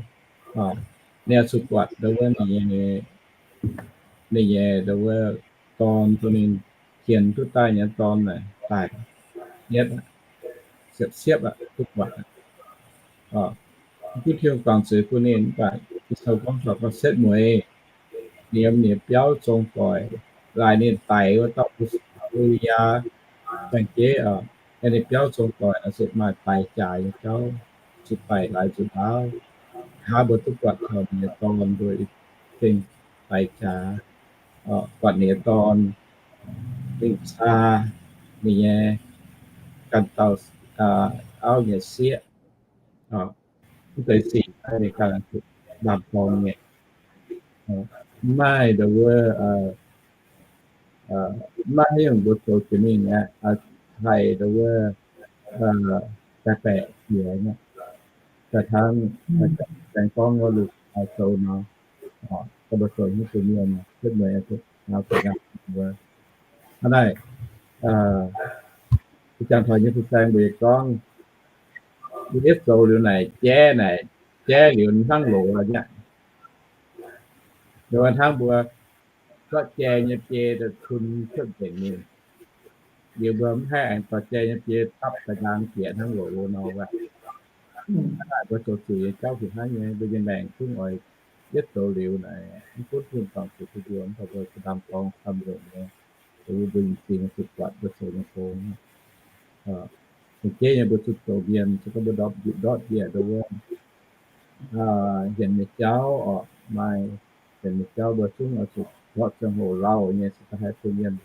ninh oix zuqc buatc ndo wuov ninh nyei, ninh nyei ndo wuov dorn, bun ninh hienx duqv daaih nyei dorn naaic daic, yietv, siepv-siepv aqv, duqv buatc. Gunv Tin-Hungh guangc zuiz bun ninh, mv baac Ging-Sou gorngv taux gorngv setv mueiz ninh yiem ninh nyei biauv zong doic, laaix ninh daix wuov dauh U^li^yaa baeng-jeiv, ninh biauv zong doic oix zuqc maaih daix jaax nyei jauv, zuqc daix laaix zuqc ndaauv. Hnangv mbuo duqv buatc taux ninh nyei dorn mbuo gengh daix jaax, buatc ninh nyei dorn mingh caa ninh nyei ganh dauh auv nyei sieqv. Mv deix sic ninh ganh ndaam-dorng nyei. Mv maaih ndo wuov, mv maaih haaix nyungc mbuo zoux jiex mingh aqv, haih ndo wuov baeqc baeqc jiex aqv. Daaih hnangv saeng gorngv wuov, Luqv zoux nor, gorngv mbuo zoux hnyouv bun mienh, setv mueiz, hnangv naaiv, jangx taux nyei fin-saeng mbuo gorngv, mbuo yietv zoux liuz naaic jaiv naaic, jaiv liuz hnangv loz aqv. Liuz hnangv mbuo zorqv jai nyei biei daaih cun cuotv nzengc mingh, liuz mbuo mv haih aengx dorh jai nyei biei dapv daaih njaang bieqc hnangv loz nor wuov. Naaic mbuo zoux zuiz nyei jauv fih hnangv nyei, mbuo nyei maengc zungv oix yietv zoux liuz naaic, mv gunv Tin-Hungh guangc zuiz bun mbuo, mv baac mbuo zuqc ndaam-dorng samx longc nyei, mbuo nyei zingx zuqc buatc mbuo zoux nyei gong. Lungh jeiv nyei mbuo zuqc zoux mienh, se gorngv mbuo ndortv njiec ndo wuov, hienx nyei jauv orqc, maaih Benx nyei jauv mbuo zungv oix zuqc ndortv ziangh hoc lauh nyei se da'haih bun mienh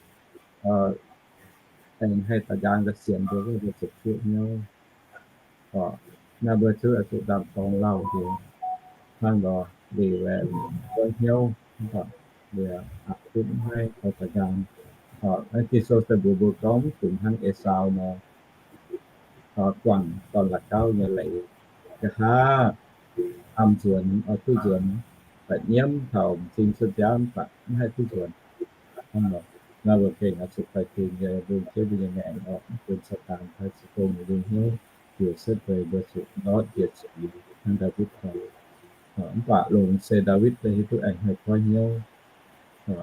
aengx haih da'nqaang da'sienx mbuo, mbuo zuqc zuqv hnyouv. Naaiv mbuo zungv oix zuqc ndaam-dorng lauh njiec hnangv nor, liuz aeqv, goiv hnyouv, liuz aqc duqv maiv haih da'nqaang. Ging-Sou se mbuox mbuo gorngv mv dungx hnangv Esaau nor, guangc dorn-la'gauv nyei leiz, nqa'haav am nzuonx, oix duqv nzuonx, baeqc nyiemv taux m'zing cuotv nziaamv, mv baac mv haih duqv nzuonx. Hnangv nor, naaiv mbuo gengh oix zuqc faix-fim nyei lungh jeiv mbuo nyei maengc oc, mv bun Saadaan haih zuqc dongh mbuo nyei hnyouv, liuz setv deix mbuo zuqc ndortv njiec zuiz hnangv Ndaawitv nor. Mv baac longx se Ndaawitv daaih hiuv duqv aengx haih goiv hnyouv.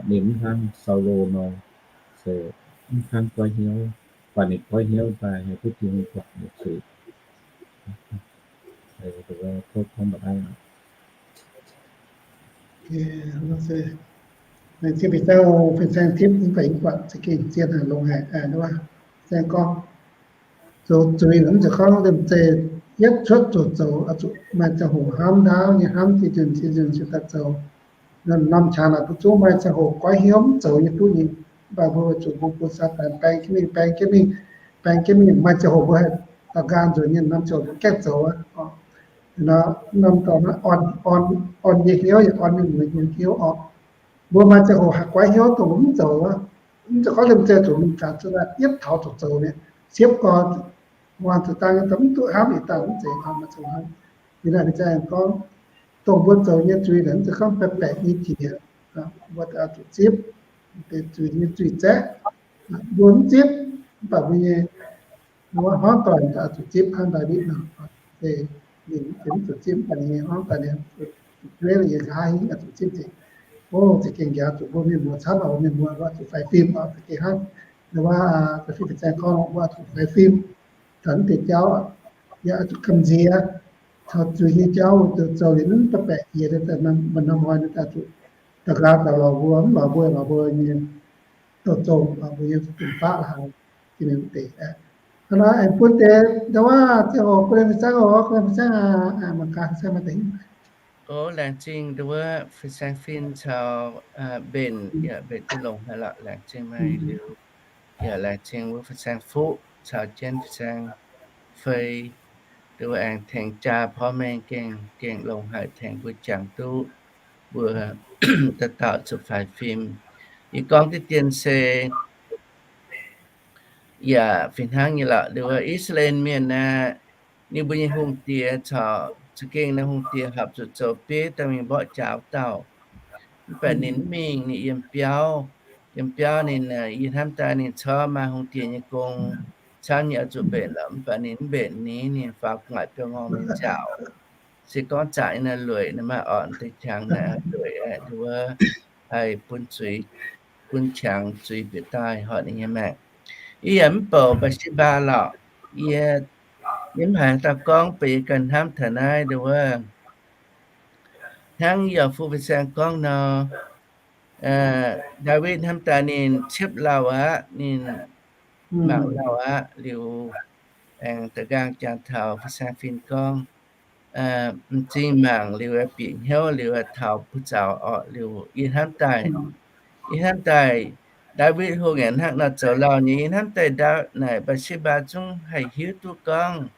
Ninh mv hnangv Saulo nor, se mv hnangv goiv hnyouv, baac ninh goiv hnyouv daaih haih duqv Tin-Hungh guangc nyei zuiz. Laengz zingh fin-saeng tipv, mv baac ih zanc za'gengh zien haic, longx haic. Fin-saeng gorngv, zoux zuiz mv zeiz gorngv liemh zeih yietv cuotv zuqc zoux, oix zuqc maaih ziangh hoc hnamv ndaauv nyei, hnamv ziex nzunc ziex nzunc ziouc daaih zoux. Norm qangx naaic mbuo zungv maaih ziangh hoc goiv hnyouv mv zoux nyei duqv nyei. Mv baac mbuo weic zuqc mbuo bun Saadaan baeng jienv mingh, baeng jienv mingh, baeng jienv mingh, maaih ziangh hoc mbuo haih daux nqaang nzuonx nyei, norm ziangh hoc mbuo gaengh zoux aqv. Norm dorngx orn, orn nyei hnyouv yaac orn mingh muonz nyei hnyouv orqc. Mbuo maaih ziangh hoc haih goiv hnyouv dongh mbuo mv zoux wuov. Mv zeiz gorngv liemh zeih zuqc mingh gaax zuqc yietv taux zuqc zoux mi'aqv. Siepv gorx, muangx zuqc dangh nyei, mv duqv hnamv yietc dangh mv zeiz hnamv, maiv zeiz hnamv. Yie naaic fin-saeng gorngv, dongh mbuo zoux nyei zuiz naaic mv zeiz gorngv baeqc baeqc nyei jiex, mbuo oix zuqc zipv deix zuiz nyei zuiz zaeqv. Mbuo mv zipv, mv baac mbuo nyei wuov hmuangv doic oix zuqc zipv hnangv Ndaawitv nor. Ninh mv zuqc zipv, mv baac ninh nyei hmuangv doic ninh zuqc jueiv, ninh nqa'haav hingv oix zuqc zipv nzengc. O, za'gengh njaaux zuqc mbuo mienh muoz camv oc, mienh muoz oix zuqc faix fim oc, za'gengh hnangv wuov fin-saeng gorngv, mbuo oix zuqc faix fim taux naaiv deix jauv, yaac oix zuqc gamh nziex taux zuiz nyei jauv, zoux liuz mv baac baeqc jiex, maaih norm hnoi daaih zuqc daux gaux daaih lorz mbuo, mv lorz mbuo, lorz mbuo nyei dorh zong, lorz mbuo nyei benx baqv la'haux, za'gengh mv deix aqv. Hnangv naaic aengx bun deix ndau wuov ziangh hoc bun fin-saeng oc, bun fin-saeng aqv, mangc gaax fin-saeng maaih deix. O, laengz zingh ndau wuov fin-saeng Fin caux mbenc, yaac mbenc duqv longx haic lorqc, laengz zingh meih liuz. Yaac laengz zingh wuov fin-saeng Fuqv caux jienv fin-saeng Fei, ndau wuov aengx tengx jaa porv mengh gengh, gengh longx haic, tengx mbuo jangx duqv mbuo dauh dauh zuqc faix fim. Yie gorngv diqv dien se yaac fih hnangv nyei lorqc. Ndau wuov I^saa^laa^en Mienh aeqv, ninh mbuo nyei hungh diex caux za'gengh naaiv hungh diex horpc zuqc zoux bieiv daaih mingh mborqv jaax wuov dauh. Mv baac ninh mv mingh, ninh yiem biauv. Yiem biauv ninh, yie hnamv daaih ninh corc maaih hungh diex nyei gong camv nyei oix zuqc mbenc lorqc, mv baac ninh mv mbenc ni, ninh faaux gu'nguaaic biauv-ngorng mingh nziaauc. Se gorngv zaqc nyei naaiv lueic, naaiv maaih orqc deix qangx naaiv lueic aeqv, ndau wuov haih bun zuiz, bun qangx zuiz bieqc daaih horpc ninh nyei maengc. Yie yaac mv bouc Mbatc^se^mbaa lorqc. Yie, yie mv haiz dauh gorngv, beiv yie ganh hnamv taux naaiv ndau wuov, hnangv yie fu fin-saeng gorngv nor, Ndaawitv hnamv daaih ninh ciepv lauh aqv, ninh mangc lauh aqv liuz, aengx da'nqaang jangx taux fin-saeng Fin gorngv, m'zing mangc liuz bieqc hnyouv liuz taux buoz-zaux orqc liuz, yie hnamv daaih, yie hnamv daaih Ndaawitv Hungh aengx hnangv nor zoux lauh nyei. Yie hnamv daaih ndau naaic Mbatc^se^mbaa zungv haih hiuv duqv gorngv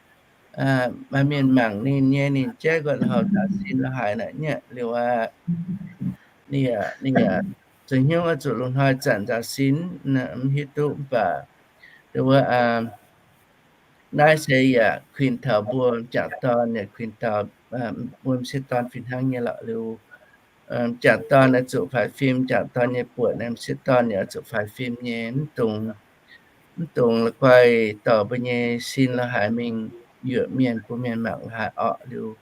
maaih mienh mangc ninh nyei, ninh jaiv nqox houx nzaaux sin la'haaix naaic nyieqc liuz aqv. Ninh yaac, ninh yaac zoux hnyouv oix zuqc lungh hnoi zanc nzaaux sin, mv hiuv duqv. Mv baac ndau wuov naaiv se yaac kuinx taux mbuo m'jangc dorn, yaac kuinx taux mbuo m'sieqv dorn fih hnangv nyei lorqc. Liuz m'jangc dorn oix zuqc faix fim, m'jangc dorn nyei buonc, m'sieqv dorn yaac oix zuqc faix fim nyei. Mv dungx, mv dungx la'guaih dorh mbuo nyei sin la'haaix mingh yuoqc mienh, bun mienh mangc la'haaix orqc. Liuz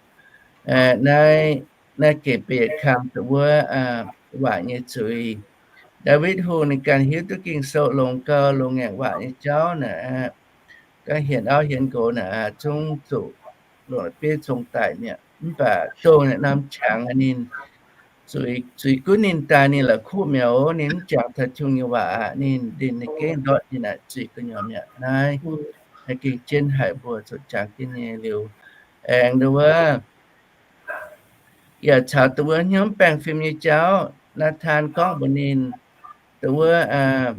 naaiv, naaiv gec beiv yietc kang zuqc wuov waac nyei zuiz. Ndaawitv Hungh ninh ganh hiuv duqv Ging-Sou longx gau, longx ngaengc waac nyei jauv naaic aqv. Ganh hienx auv hienx nqox naaic aqv, zungv zuqc longc la'bieiv cong daic mi'aqv. Mv baac dongh naaiv norm qangx ninh zuiz, zuiz gunv ninh daaih ninh la'kuqv mi'aqv. Ninh mv jangx taux Tin-Hungh nyei waac aqv. Ninh ndin ninh gengh ndortv ninh naaic zuiz gu'nyuoz mi'aqv. Naaiv, naaiv gengh jienv haic mbuo zuqc jangx jienv nyei. Liuz aengx ndau wuov yaac caux dongh wuov hnyouv baengh fim nyei jauv. Naa^taan gorngv mbuox ninh, dongh wuov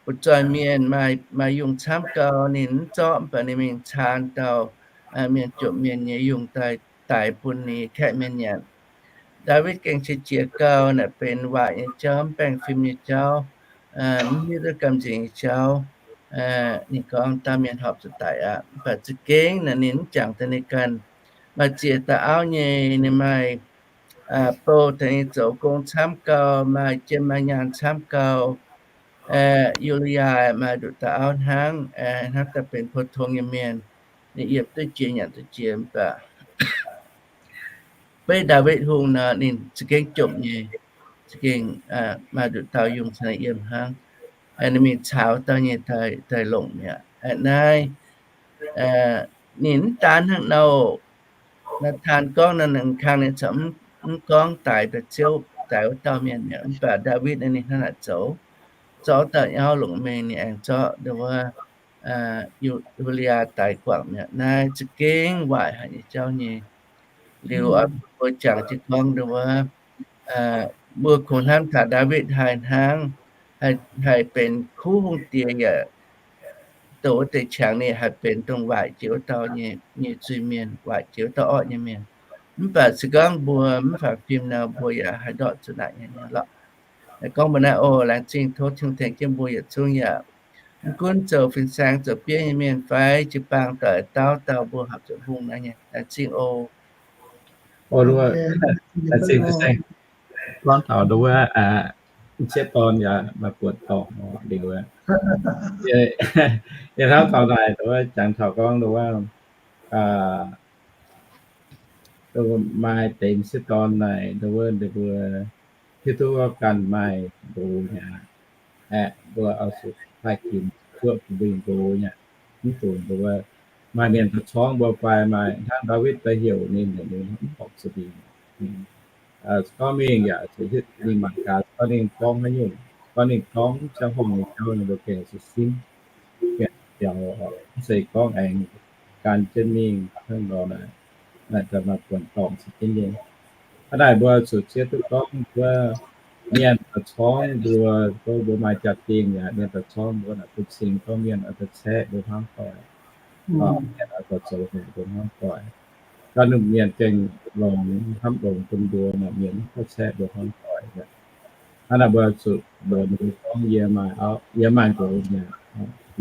butv-zoih mienh maaih, maaih yungh camv gau, ninh mv zorqv, mv baac ninh mingh caan dauh mienh jomc mienh nyei yungh daaih, daaih bun ninh kaeqv mienh nyanc. Ndaawitv gengh qiex jiez gau, naaic benx waaic nyei jauv, mv baengh fim nyei jauv, mv hiuv duqv gamh nziex nyei jauv. Ninh gorngv, Dauh mienh horpc zuqc daic aqv. Mv baac za'gengh naaic ninh mv jangx daaih ninh ganh. Maaih ziex dauh auv nyei, ninh maaih bou daaih ninh zoux gong camv gau, maaih jiem maaih nyaanh camv gau. Yu^li^yaa maaih nduqc dauh auv hnangv, hnangv daaih benx pou-tong nyei mienh, ninh yiem duqv jiex nyanc duqv jiex. Mv baac beiv Ndaawitv Hungh nor, ninh za'gengh jomc nyei, za'gengh maaih nduqc dauh yungh caux ninh yiem hnangv. Ninh mingh caux dauh nyei daaih longc mi'aqv. Naaiv ninh mv daan hnangv nor, Naa^taan gorngv nor, ninh kang ninh corc mv gorngv daix daaih, Ziouv daix wuov dauh mienh mi'aqv. Mv baac Ndaawitv naaiv ninh hnangv naaic zoux, zorqv dauh auv longc mengh, ninh aengx zorqv dongh wuov Yu^li^yaa daix guangc mi'aqv. Naaiv za'gengh waaic haic nyei jauv nyei. Liuz oix mbuo jangx jienv gorngv dongh wuov, mbuo kungx hnamv taux Ndaawitv haih hnangv, haih benx kuv hungh diex yaac dongh wuov deix qangx ninh haih benx dongh waaic jiex wuov dauh nyei, nyei zuiz-mienh, waaic jiex wuov dauh orqv nyei mienh. Mv baac se gorngv mbuo mv faaux fim nor, mbuo yaac haih ndortv zuqc naaic nyei lorqc. Gorngv mbuo naaiv oc, laengz zingh tov Tin-Hungh tengx jienv mbuo yietc zungv yaac mv gunv zoux fin-saeng zoux bieiv nyei mienh fai jiu-baang doic dauh dauh mbuo horpc zuqc hungh naaiv nyei. Laengz zingh oc. Gorngv taux nduov wuov, sieqv dorn yaac maaih buonc dorngc liuz, yie hnamv taux naaic nduov wuov, jangx taux gorngv nduov wuov, maaih deix sieqv dorn naaic nduov wuov, ninh mbuo hiuv duqv ganh maaih nqox mi'aqv, aeqv, mbuo oix zuqc haih ginx zuoqv bun mbuo nyei nqox mi'aqv. Mv dungx nduov wuov, maaih mienh daaih corngv mbuo fai maaih hnangv Ndaawitv daaih heuc ninh, ninh mv horpc zuqc mingh. Gorngv mingh yaac zuqc hitv ninh mangc gaax, gorngv ninh gorngv haaix nyungc, gorngv ninh gorngv ziangh hoc nyei jauv ninh mbuo gengh zuqc simv, gengh biaux, mv zeiz gorngv aengx gan jienv mingh hnangv nor naaic, naaic daaih maaih buonc dorngc se jienv nyei. Hnangv naaic mbuo zuqc zieqv duqv gorngv wuov, mienh daaih corngv mbuo, mbuo maaih jaa-dingh yaac mienh daaih corngv mbuo naaic, bun cing gorngv mienh oix daaih caeqv mbuo hnangv doic, mienh oix daaih zoux haic mbuo hnangv doic. Ganh mienh gengh longx, hnamv longx bun mbuo naaic, mienh mv haih caeqv mbuo hnangv doic. Hnangv naaic mbuo zuqc mbuox ninh mbuo gorngv, yie maaih auv, yie maaih nqox mi'aqv,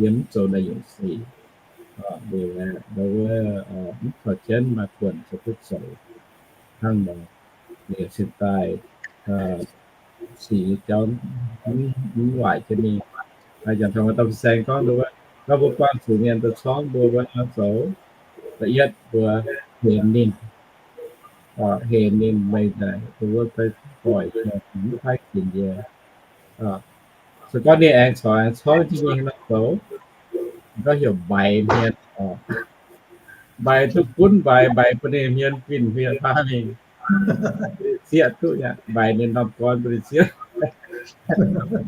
yie mv zoux naaic nyungc sic. Liuz, wuov, mv kaux jienv maaih buonc zoux duqv zoux hnangv nor. Liuz cingx daaih sic nyei jauv mv waaic jienv mingh. Yaac taux maaih dauh fin-saeng gorngv nduov wuov, gorngv mbuo buangh zuqc mienh daaih corngv mbuo, mbuo nor zoux. Da'yietv mbuo hemx ninh, hemx ninh meih naaic, mbuo fai doic mv haih ginx yie. Se gorngv ninh aengx corc aengx corngv jienv mingh nor zoux, gorngv heuc mbaix hmien, mbaix duqv gunv mbaix, mbaix bun ninh hmien finh hmien faav mingh. Sieqv duqv nyei, mbaix ninh norm gorn bun ninh sieqv.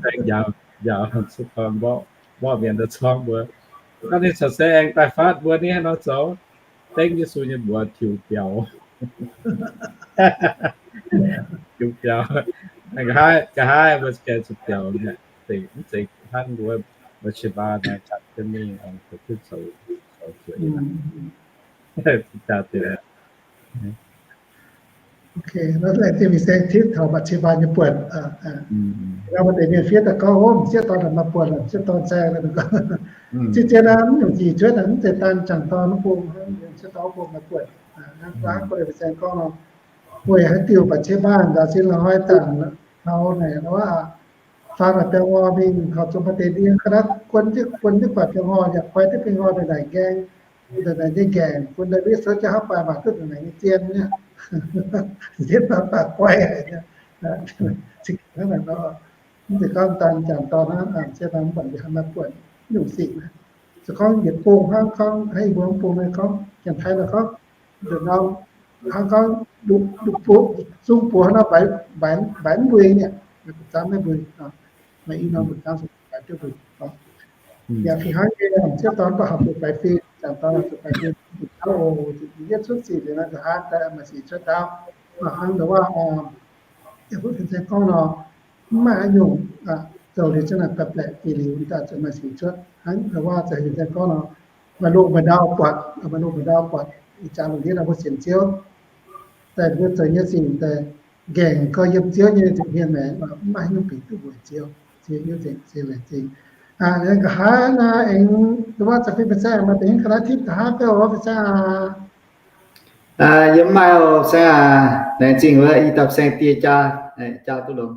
Aengx njaaux, njaaux sieqv dorn mborqv, mborqv mienh daaih corngv mbuo. Gorngv ninh corc se aengx daaih faatv mbuo ni haaix nor zoux, dengv Yesu nyei mbuox tiux biaux. Tiux biaux. Nqa'haav, nqa'haav mbuo gengh zuqc biaux nyei. Mv zeiz hnangv mbuo, mbuo qiex baa naaic gapv jienv mingh, zoux duqv zoux, zoux zueiz. Ok, laengz zingh fin-saeng tipv taux Mbatc^se^mbaa nyei buonc. Nor maaih deix mienh fiev daaih gorngv, Ov, m'sieqv dorn maaih buonc, m'sieqv dorn saeng. Zien-zien naaic, mv nyungc sic cuotv naaic, mv zeiz daan jangc dorn wuov bung, m'sieqv dorn wuov bung maaih buonc. Hnangv fin-saeng gorngv nor, weic haaix diuc Mbatc^se^mbaa nzaaux sin la'hnoi zanc taux naaic, fangx naaic biauv ngor mingh, taux zungv maaih deix ndie ga'naaiv guon jienv, guon jienv buatc biauv ngor, yaac koi duqv biauv ngor naaic naaic nqaengh, naaic naaic nyei nqaengh, bun Ndaawitv souv jienv hauv baaix maac duqv naaic naaic nyei zien mi'aqv. Zien baac baac guai. Cingx hnangv naaic nor, mv zeiz gorngv daan jangc dorn hnangv, m'sieqv dorn mv baac maaih buonc nyungc sic naaic. Se gorngv yietc bung hnangv, gorngv hnangv yie mbuo mv bung naaic gorngv, Janx-Taiv naaic gorngv, nduqc norm hnangv gorngv, zungv buoz hnangv nor, mbaix, mbaix mv mbuingx nyei, mbu'zamv maiv mbuingx, maaih i norm mbu'zamv mbaix duqv mbuingx. Yaac fih hnangv nyei, m'sieqv dorn baac horpc zuqc faix fim, jangc dorn horpc zuqc faix fim, yietv cuotv sic liuz nor, nqa'haav daaih maaih sic cuotv ndaauv. Hnangv nduov waac, yie mbuo fin-saeng gorngv nor, mv maaih haaix nyungc zoux liuz jienv naaic baeqc baeqc jiex liuz daaih zoux maaih sic cuotv. Hnangv nduov waac zoux fin-saeng gorngv nor, maaih loz maaih ndau buatc, maaih loz maaih ndau buatc, ih jaax lungh ndiev naaiv mbuo sienx Ziouv, daaih mbuo zoux nyei sic daaih nqaengc gorx yiem Ziouv nyei nza'hmien maengx, mv maaih haaix nyungc bingx duqv weic Ziouv. Ziex hiuv nzengc, ziex laengz zingh. Nqa'haav naaiv aengx nduov waac zoux fin-saeng maaih deix ga'naaiv tipv nqa'haav beuv oc, fin-saeng aac. Yie mv maaih oc, fin-saeng aac. Laengz zingh wuov i dauh fin-saeng die jaa, jaa duqv longx.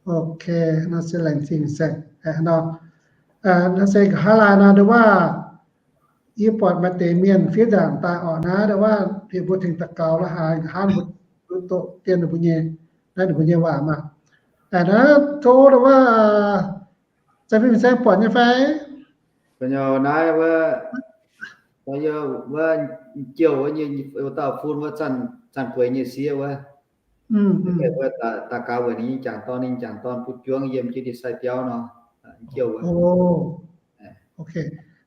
Ok, nor se laengz zingh fin-saeng. Nor se nqa'haav laai nor nduov waac yie buatc maaih deix mienh fiev nzaangc daaih orqc naaiv, nduov waac bieqc mbuo tengx daux gaux la'haaix nqa'haav mbuo doqc dien ninh mbuo nyei, naaiv ninh mbuo nyei waac maah. Naaiv tov nduov waac zoux fin-saeng buatc nyei fai? Gu'nyuoz naaiv wuov, wuov, wuov jouh wuov nyei, wuov dauh fun wuov Zanc Gueix nyei sieqv wuov. Wuov daux gaux weic ninh nyei m'jangc dorn, ninh m'jangc dorn butv juangv yiem jienv ndie-sai biauv nor, jouh wuov. Ok.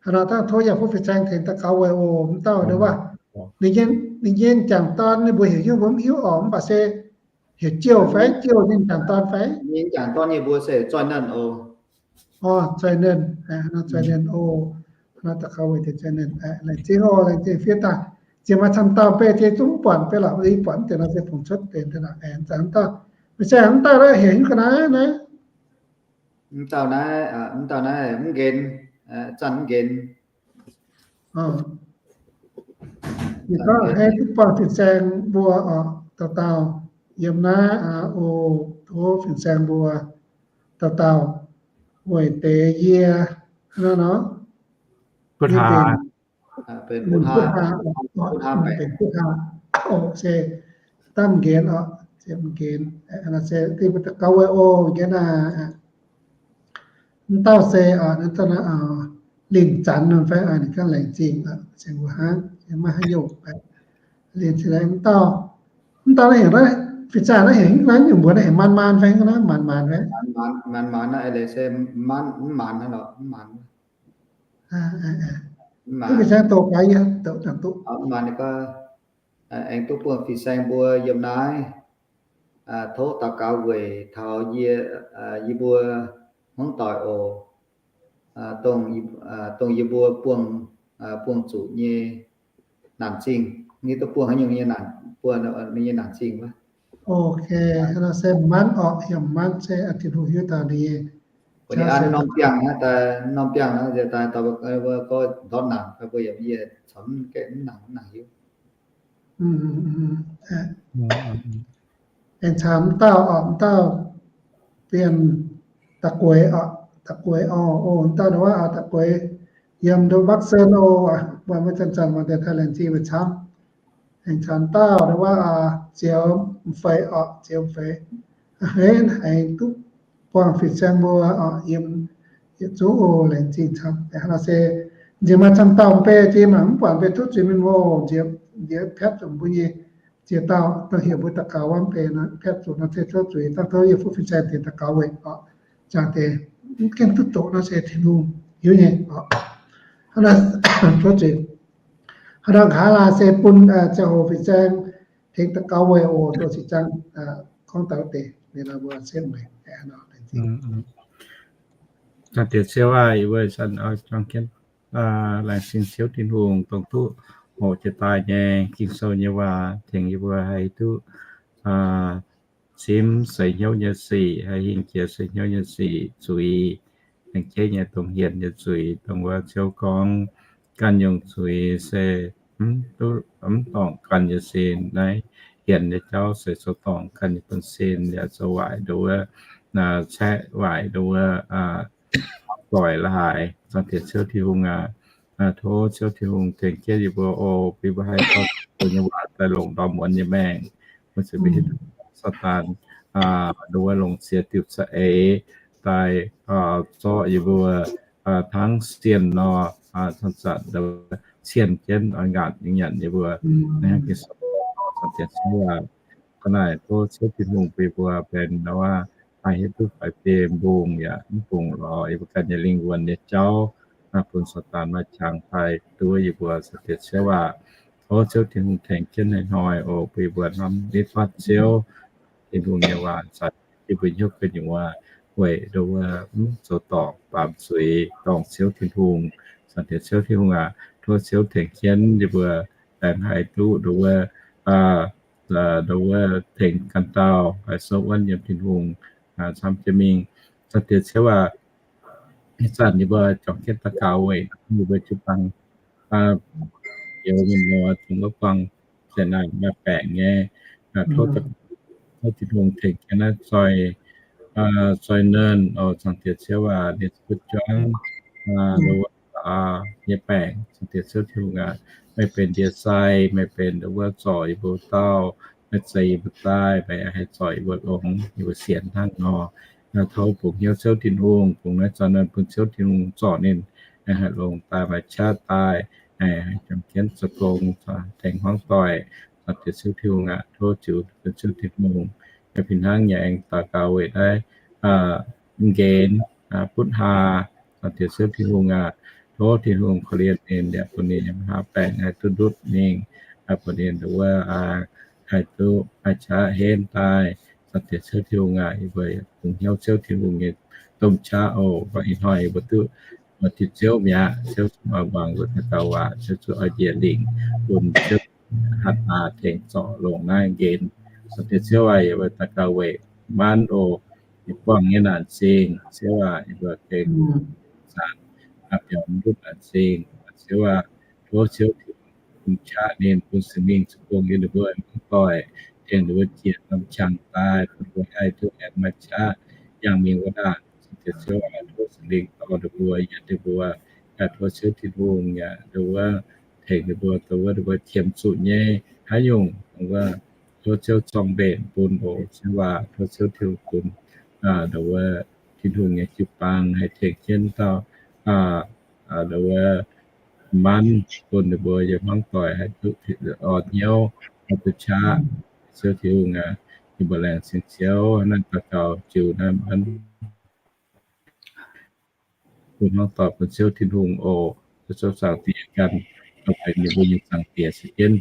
Haaix nor dangh tov yaac fuqv fin-saeng tengx daux gaux weic oc. M'dauh nduov waac, ninh nyei m'jangc dorn ninh mbuo heuc hiuv mbuo mv hiuv orqc, mv baac se heuc jouh fai, jouh ninh m'jangc dorn fai? Ninh m'jangc dorn nyei mbuox se Zoih Nernh oc. Orqc, Zoih Nernh, Zoih Nernh oc. Daux gaux weic deix Zoih Nernh. Laengz zingh oc, laengz zingh fiev daaih. Ziex maaih camv dauh mv bei, ziex zungv mv buatc mv bei lorqc, yie buatc mv deix nor se fungx cuotv deix daaih. Mv dauh, mv dauh naaiv heuc hiuv ga'naaiv naaiv. Mv dauh naaiv, mv dauh naaiv mv nqenx, Zanc mv nqenx. Yie gorngv hei duqv buangh fin-saeng mbuo oc, dauh dauh yiem naaiv oc, tov fin-saeng mbuo dauh dauh weic deix yie hnangv nor, benx butv haa, benx butv haa oc, se dangh nqenx oc, se nqenx, se dingh mbuo daux gaux weic oc, nqenx aac. Mv dauh se, Lingh Zanx nor fai, ninh ganh laengz zingh, se mbuo hnangv, maiv haaix nyungc. Lingh Zanx mv dauh, mv dauh naaiv heuc, fin-saeng naaiv heuc, naaiv nyungc mbuox naaiv heuc Maan Maan fai, naaiv Maan Maan fai? Maan Maan naaiv se Maan, mv Maan naaiv lorqc, mv Maan. Duqv fin-saeng doqc gaax yie, doqc, doqc. Maan, aengx duqv buangh fin-saeng mbuo yiem naaiv, tov daux gaux weic taux yie, yie mbuo hmuangv doic oc, dongh yie mbuo buangh, buangh zuqc nyei naanc zingh. Ninh duqv buangh haaix nyungc nyei naanc, buangh ninh nyei naanc zingh wuov. Ok, se Maan orqc, yiem Maan se Tin-Hungh hiuv taux ninh nyei. Ninh an norm biangh naaiv daaih, norm biangh naaiv daaih, daaih gorngv ndortv naanc, mbuo yaac yie caux mv gaengh mv nangc, mv nangc hiuv. Aengx caux mv dauh orqc, mv dauh Bienh Da'gueix orqc, Da'gueix orqc, o, mv dauh nduov waac Da'gueix yiem nduov Bắc Sơn oc, mbuo maiv zanc-zanc mangc deix taux laengz zingh weic camv. Aengx caux mv dauh nduov waac Zioux M'Feix orqc, Zioux M'Feix. Haaix aengx duqv buangh fin-saeng mbuo orqc, yiem yietc zungv oc, laengz zingh camv. Hnangv nor se nziex maaih camv dauh mv bei, ziex maaih mv buatc mv bei tov zuiz mienh mbuo oc, nziex, nziex piatv zuqc mbuo nyei ziex dauh, dongh heuc mbuo daux gaux wuov mv bei nor, piatv zuqc nor se tov zuiz, dangh tov yie fuqv fin-saeng tengx daux gaux weic orqc. Jangx deix mv gaengh duqv doqc nor se Tin-Hungh hiuv nyei orqc. Hnangv nor tov zuiz. Hnangv nor nqa'haav laai se bun ziangh hoc fin-saeng tengx daux gaux weic oc, doqc ziqc zaang gorngv daux deix, ninh mbuo setv mueiz. Deix Ziouv aah, yie mbuo zanc oix juangc jienv laengz zingh Ziouv Tin-Hungh dongh duqv hoqc jiex daaih nyei Ging-Sou nyei waac tengx yie mbuo haih duqv simv seix hnyouv nyei sic, haih hingh jiex seix hnyouv nyei sic, zuiz, aengx jeiv nyei dongh hienx nyei zuiz, dongh wuov Ziouv gorngv ganh nyungc zuiz se mv duqv, mv dorngc ganh nyei sin. Naaiv hienx nyei jauv se zoux dorngc ganh nyei buonv-sin, yaac zoux waaic nduov, caeqv waaic nduov doic la'haaix. Zaangc Diex Ziouv Tin-Hungh aac, tov Ziouv Tin-Hungh tengx jienv yie mbuo oc, bun yie mbuo haih dorh Ziouv nyei waac daaih longc ndorm muonz nyei maengc, maiv zuqc mingh hiuv duqv Saadaan nduov longc ziex diuh za'eix daaih zorqv yie mbuo hnangv sienh nor, zanc-zanc cienh jienv ngaatc nyanc yie mbuo. Naaiv Ging-Sou, Zaangc Diex Ziouv aac, ga'naaiv tov Ziouv Tin-Hungh bun yie mbuo benx nduov haih hiuv duqv faix biei mbungh yaac mv bungx lorz yie mbuo ganh nyei lingh wuonh nyei jauv, bun Saadaan maaih qangx daaih duov yie mbuo. Zaangc Diex Ziouv aac, Tov Ziouv Tin-Hungh tengx jienv hnoi-hnoi oc, bun yie mbuo norm nitv fatv Ziouv Tin-Hungh nyei waac, zanc yie mbuo hnyouv gu'nyuoz weic nduov wuov zoux dorngc baamz zuiz dorngc Ziouv Tin-Hungh. Zanc Diex Ziouv Tin-Hungh aac, tov Ziouv tengx jienv yie mbuo aengx haih duqv nduov wuov, nduov wuov tengx ganh dauh haih souv wuonv yiem Tin-Hungh camv jienv mingh. Zanc Diex Ziouv aac, ih zanc yie mbuo juangc jienv daux gaux weic yie mbuo jiu-baang, youz mienh muoz dongh wuov buangh zeqc naanc maaih baengc nyei, tov Tin-Hungh tengx jienv naaiv zoi, zoi nernh oc. Zanc Diex Ziouv aac, ninh butv juangv nduov wuov nyei baengc. Zanc Diex Ziouv Tin-Hungh aac, meih benx ndie-sai, meih benx nduov wuov zorc yie mbuo dauh, meih zeix yie mbuo daaih, meih haih zorc yie mbuo longx, yie mbuo sienx hnangv nor. Tov bungx hnyouv Ziouv Tin-Hungh, bungx naaiv zoi nernh bun Ziouv Tin-Hungh zorc ninh, haih longx daaih, maaih qaqv daaih, haih juangc jienv zoux gong, tengx hmuangv doic. Zanc Diex Ziouv Tin-Hungh aac, tov ziux bun Ziouv Tin-Hungh. Yaac fih hnangv yie aengx daux gaux weic naaiv nqenx butv haa, Zanc Diex Ziouv Tin-Hungh aac, tov Tin-Hungh korv-lienh ninh, yaac bun ninh nyei maa baengc haih duqv ndutv mingh, bun ninh nduov wuov haih duqv maaih qaqv henv daaih. Zanc Diex Ziouv Tin-Hungh aac, yie mbuo bungx hnyouv Ziouv Tin-Hungh nyei domh qaqv oc. Mbuo ih hnoi yie mbuo duqv mbuo diuh Ziouv mi'aqv. Ziouv zuqc oix muangx mbuo daux gaux waac, Ziouv zuqc oix njiec lingc bun Ziouv hatc daaih tengx zorc longc naaiv nqenx. Zanc Diex Ziouv aac, yie mbuo daux gaux weic Manv oc, ninh buangh nyei naanc zingh. Ziouv aac, yie mbuo tengx zanc biaux ndutv naanc zingh. Ziouv aac, tov Ziouv Tin-Hungh bun qaqv ninh, bun Singx Lingh zoux gong yiem ninh mbuo hmuangv doic, tengx ninh mbuo jiex norm qangx daaih, bun ninh mbuo haih duqv aengx maaih qaqv yangh mingh wuov ndaangc. Zanc Diex Ziouv aac, tov Singx Lingh dorh ninh mbuo, yietc ninh mbuo, yaac tov Ziouv Tin-Hungh yaac nduov wuov tengx ninh mbuo, nduov wuov ninh mbuo qiemx zuqc nyei haaix nyungc, nduov wuov tov Ziouv zorng-mbenc bun oc. Ziouv aac, tov Ziouv Tin-Hungh bun nduov wuov Tin-Hungh nyei jiu-baang haih tengx jienv dauh nduov wuov Manv bun ninh mbuo yiem hmuangv doic haih duqv orn hnyouv, haih duqv qaqv. Ziouv Tin-Hungh aac, yie mbuo laengz zingh Ziouv. Naaiv daux gaux ziux naaiv Manv bun hmuangv doic bun Ziouv Tin-Hungh oc. Ziouv Zaangc Diex ganh, dongh benx ninh mbuo nyei Zaangc Diex se jienv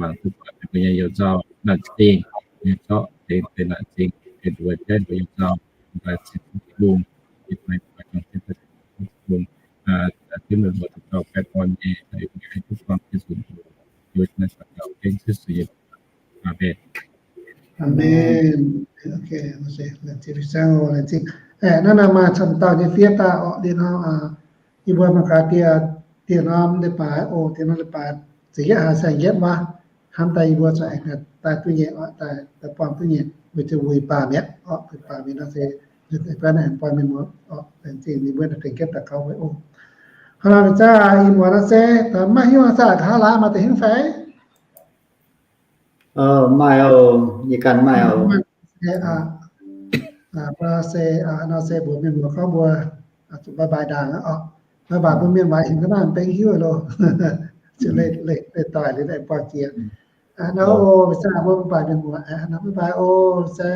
mangc duqv buatc ninh mbuo nyei you-nzauh naanc zingh, nyei zorqv dengx benx naanc zingh, benx wuov jaiv ninh mbuo you-nzauh, laengz zingh Tin-Hungh, Tin-Hungh, Tin-Hungh, daux gaux baengh orn nyei, haih duqv buangh jienv nzunc, yie naaiv daux gaux gengh Yesu nyei mbuox. Aamen. Aamen. Laengz zingh, laengz zingh. Naaiv maaih camv dauh nyei fiev daaih orqc, liuz nor, yie mbuo mangc gaax dieh, dieh norm leiz-baaix oc, dieh norm leiz-baaix ziepc yietv hlaax saeng-yietv wuov, hnamv daaih yie mbuo zuqc aengx daaih duqv nyei orqc, daaih buangh duqv nyei, weic zuqc wuic baac mi'aqv orqc, wuic baac mi'aqv nor se, buatc naaiv aengx buangh mienh muoz orqc, laengz zingh yie mbuo naaiv tengx jienv daux gaux weic oc. Hnangv naaic mingh zaqc ih muonz nor se, maiv hiuv zaqc nqa'haav laaix maaih deix hiuv fai? Maaih oc, yie ganh maaih oc. Nor se mbuox mienh muoz gorngv mbuo zuqc bye bye ndaangc orqc. Bye bye bun mienh muoz, hingh ga'naaiv bengv hiuv loh. Zuqc leih doic liuz aengx buangh jiex. Nor oc, mbuo bye bye mienh muoz, bye bye oc, se.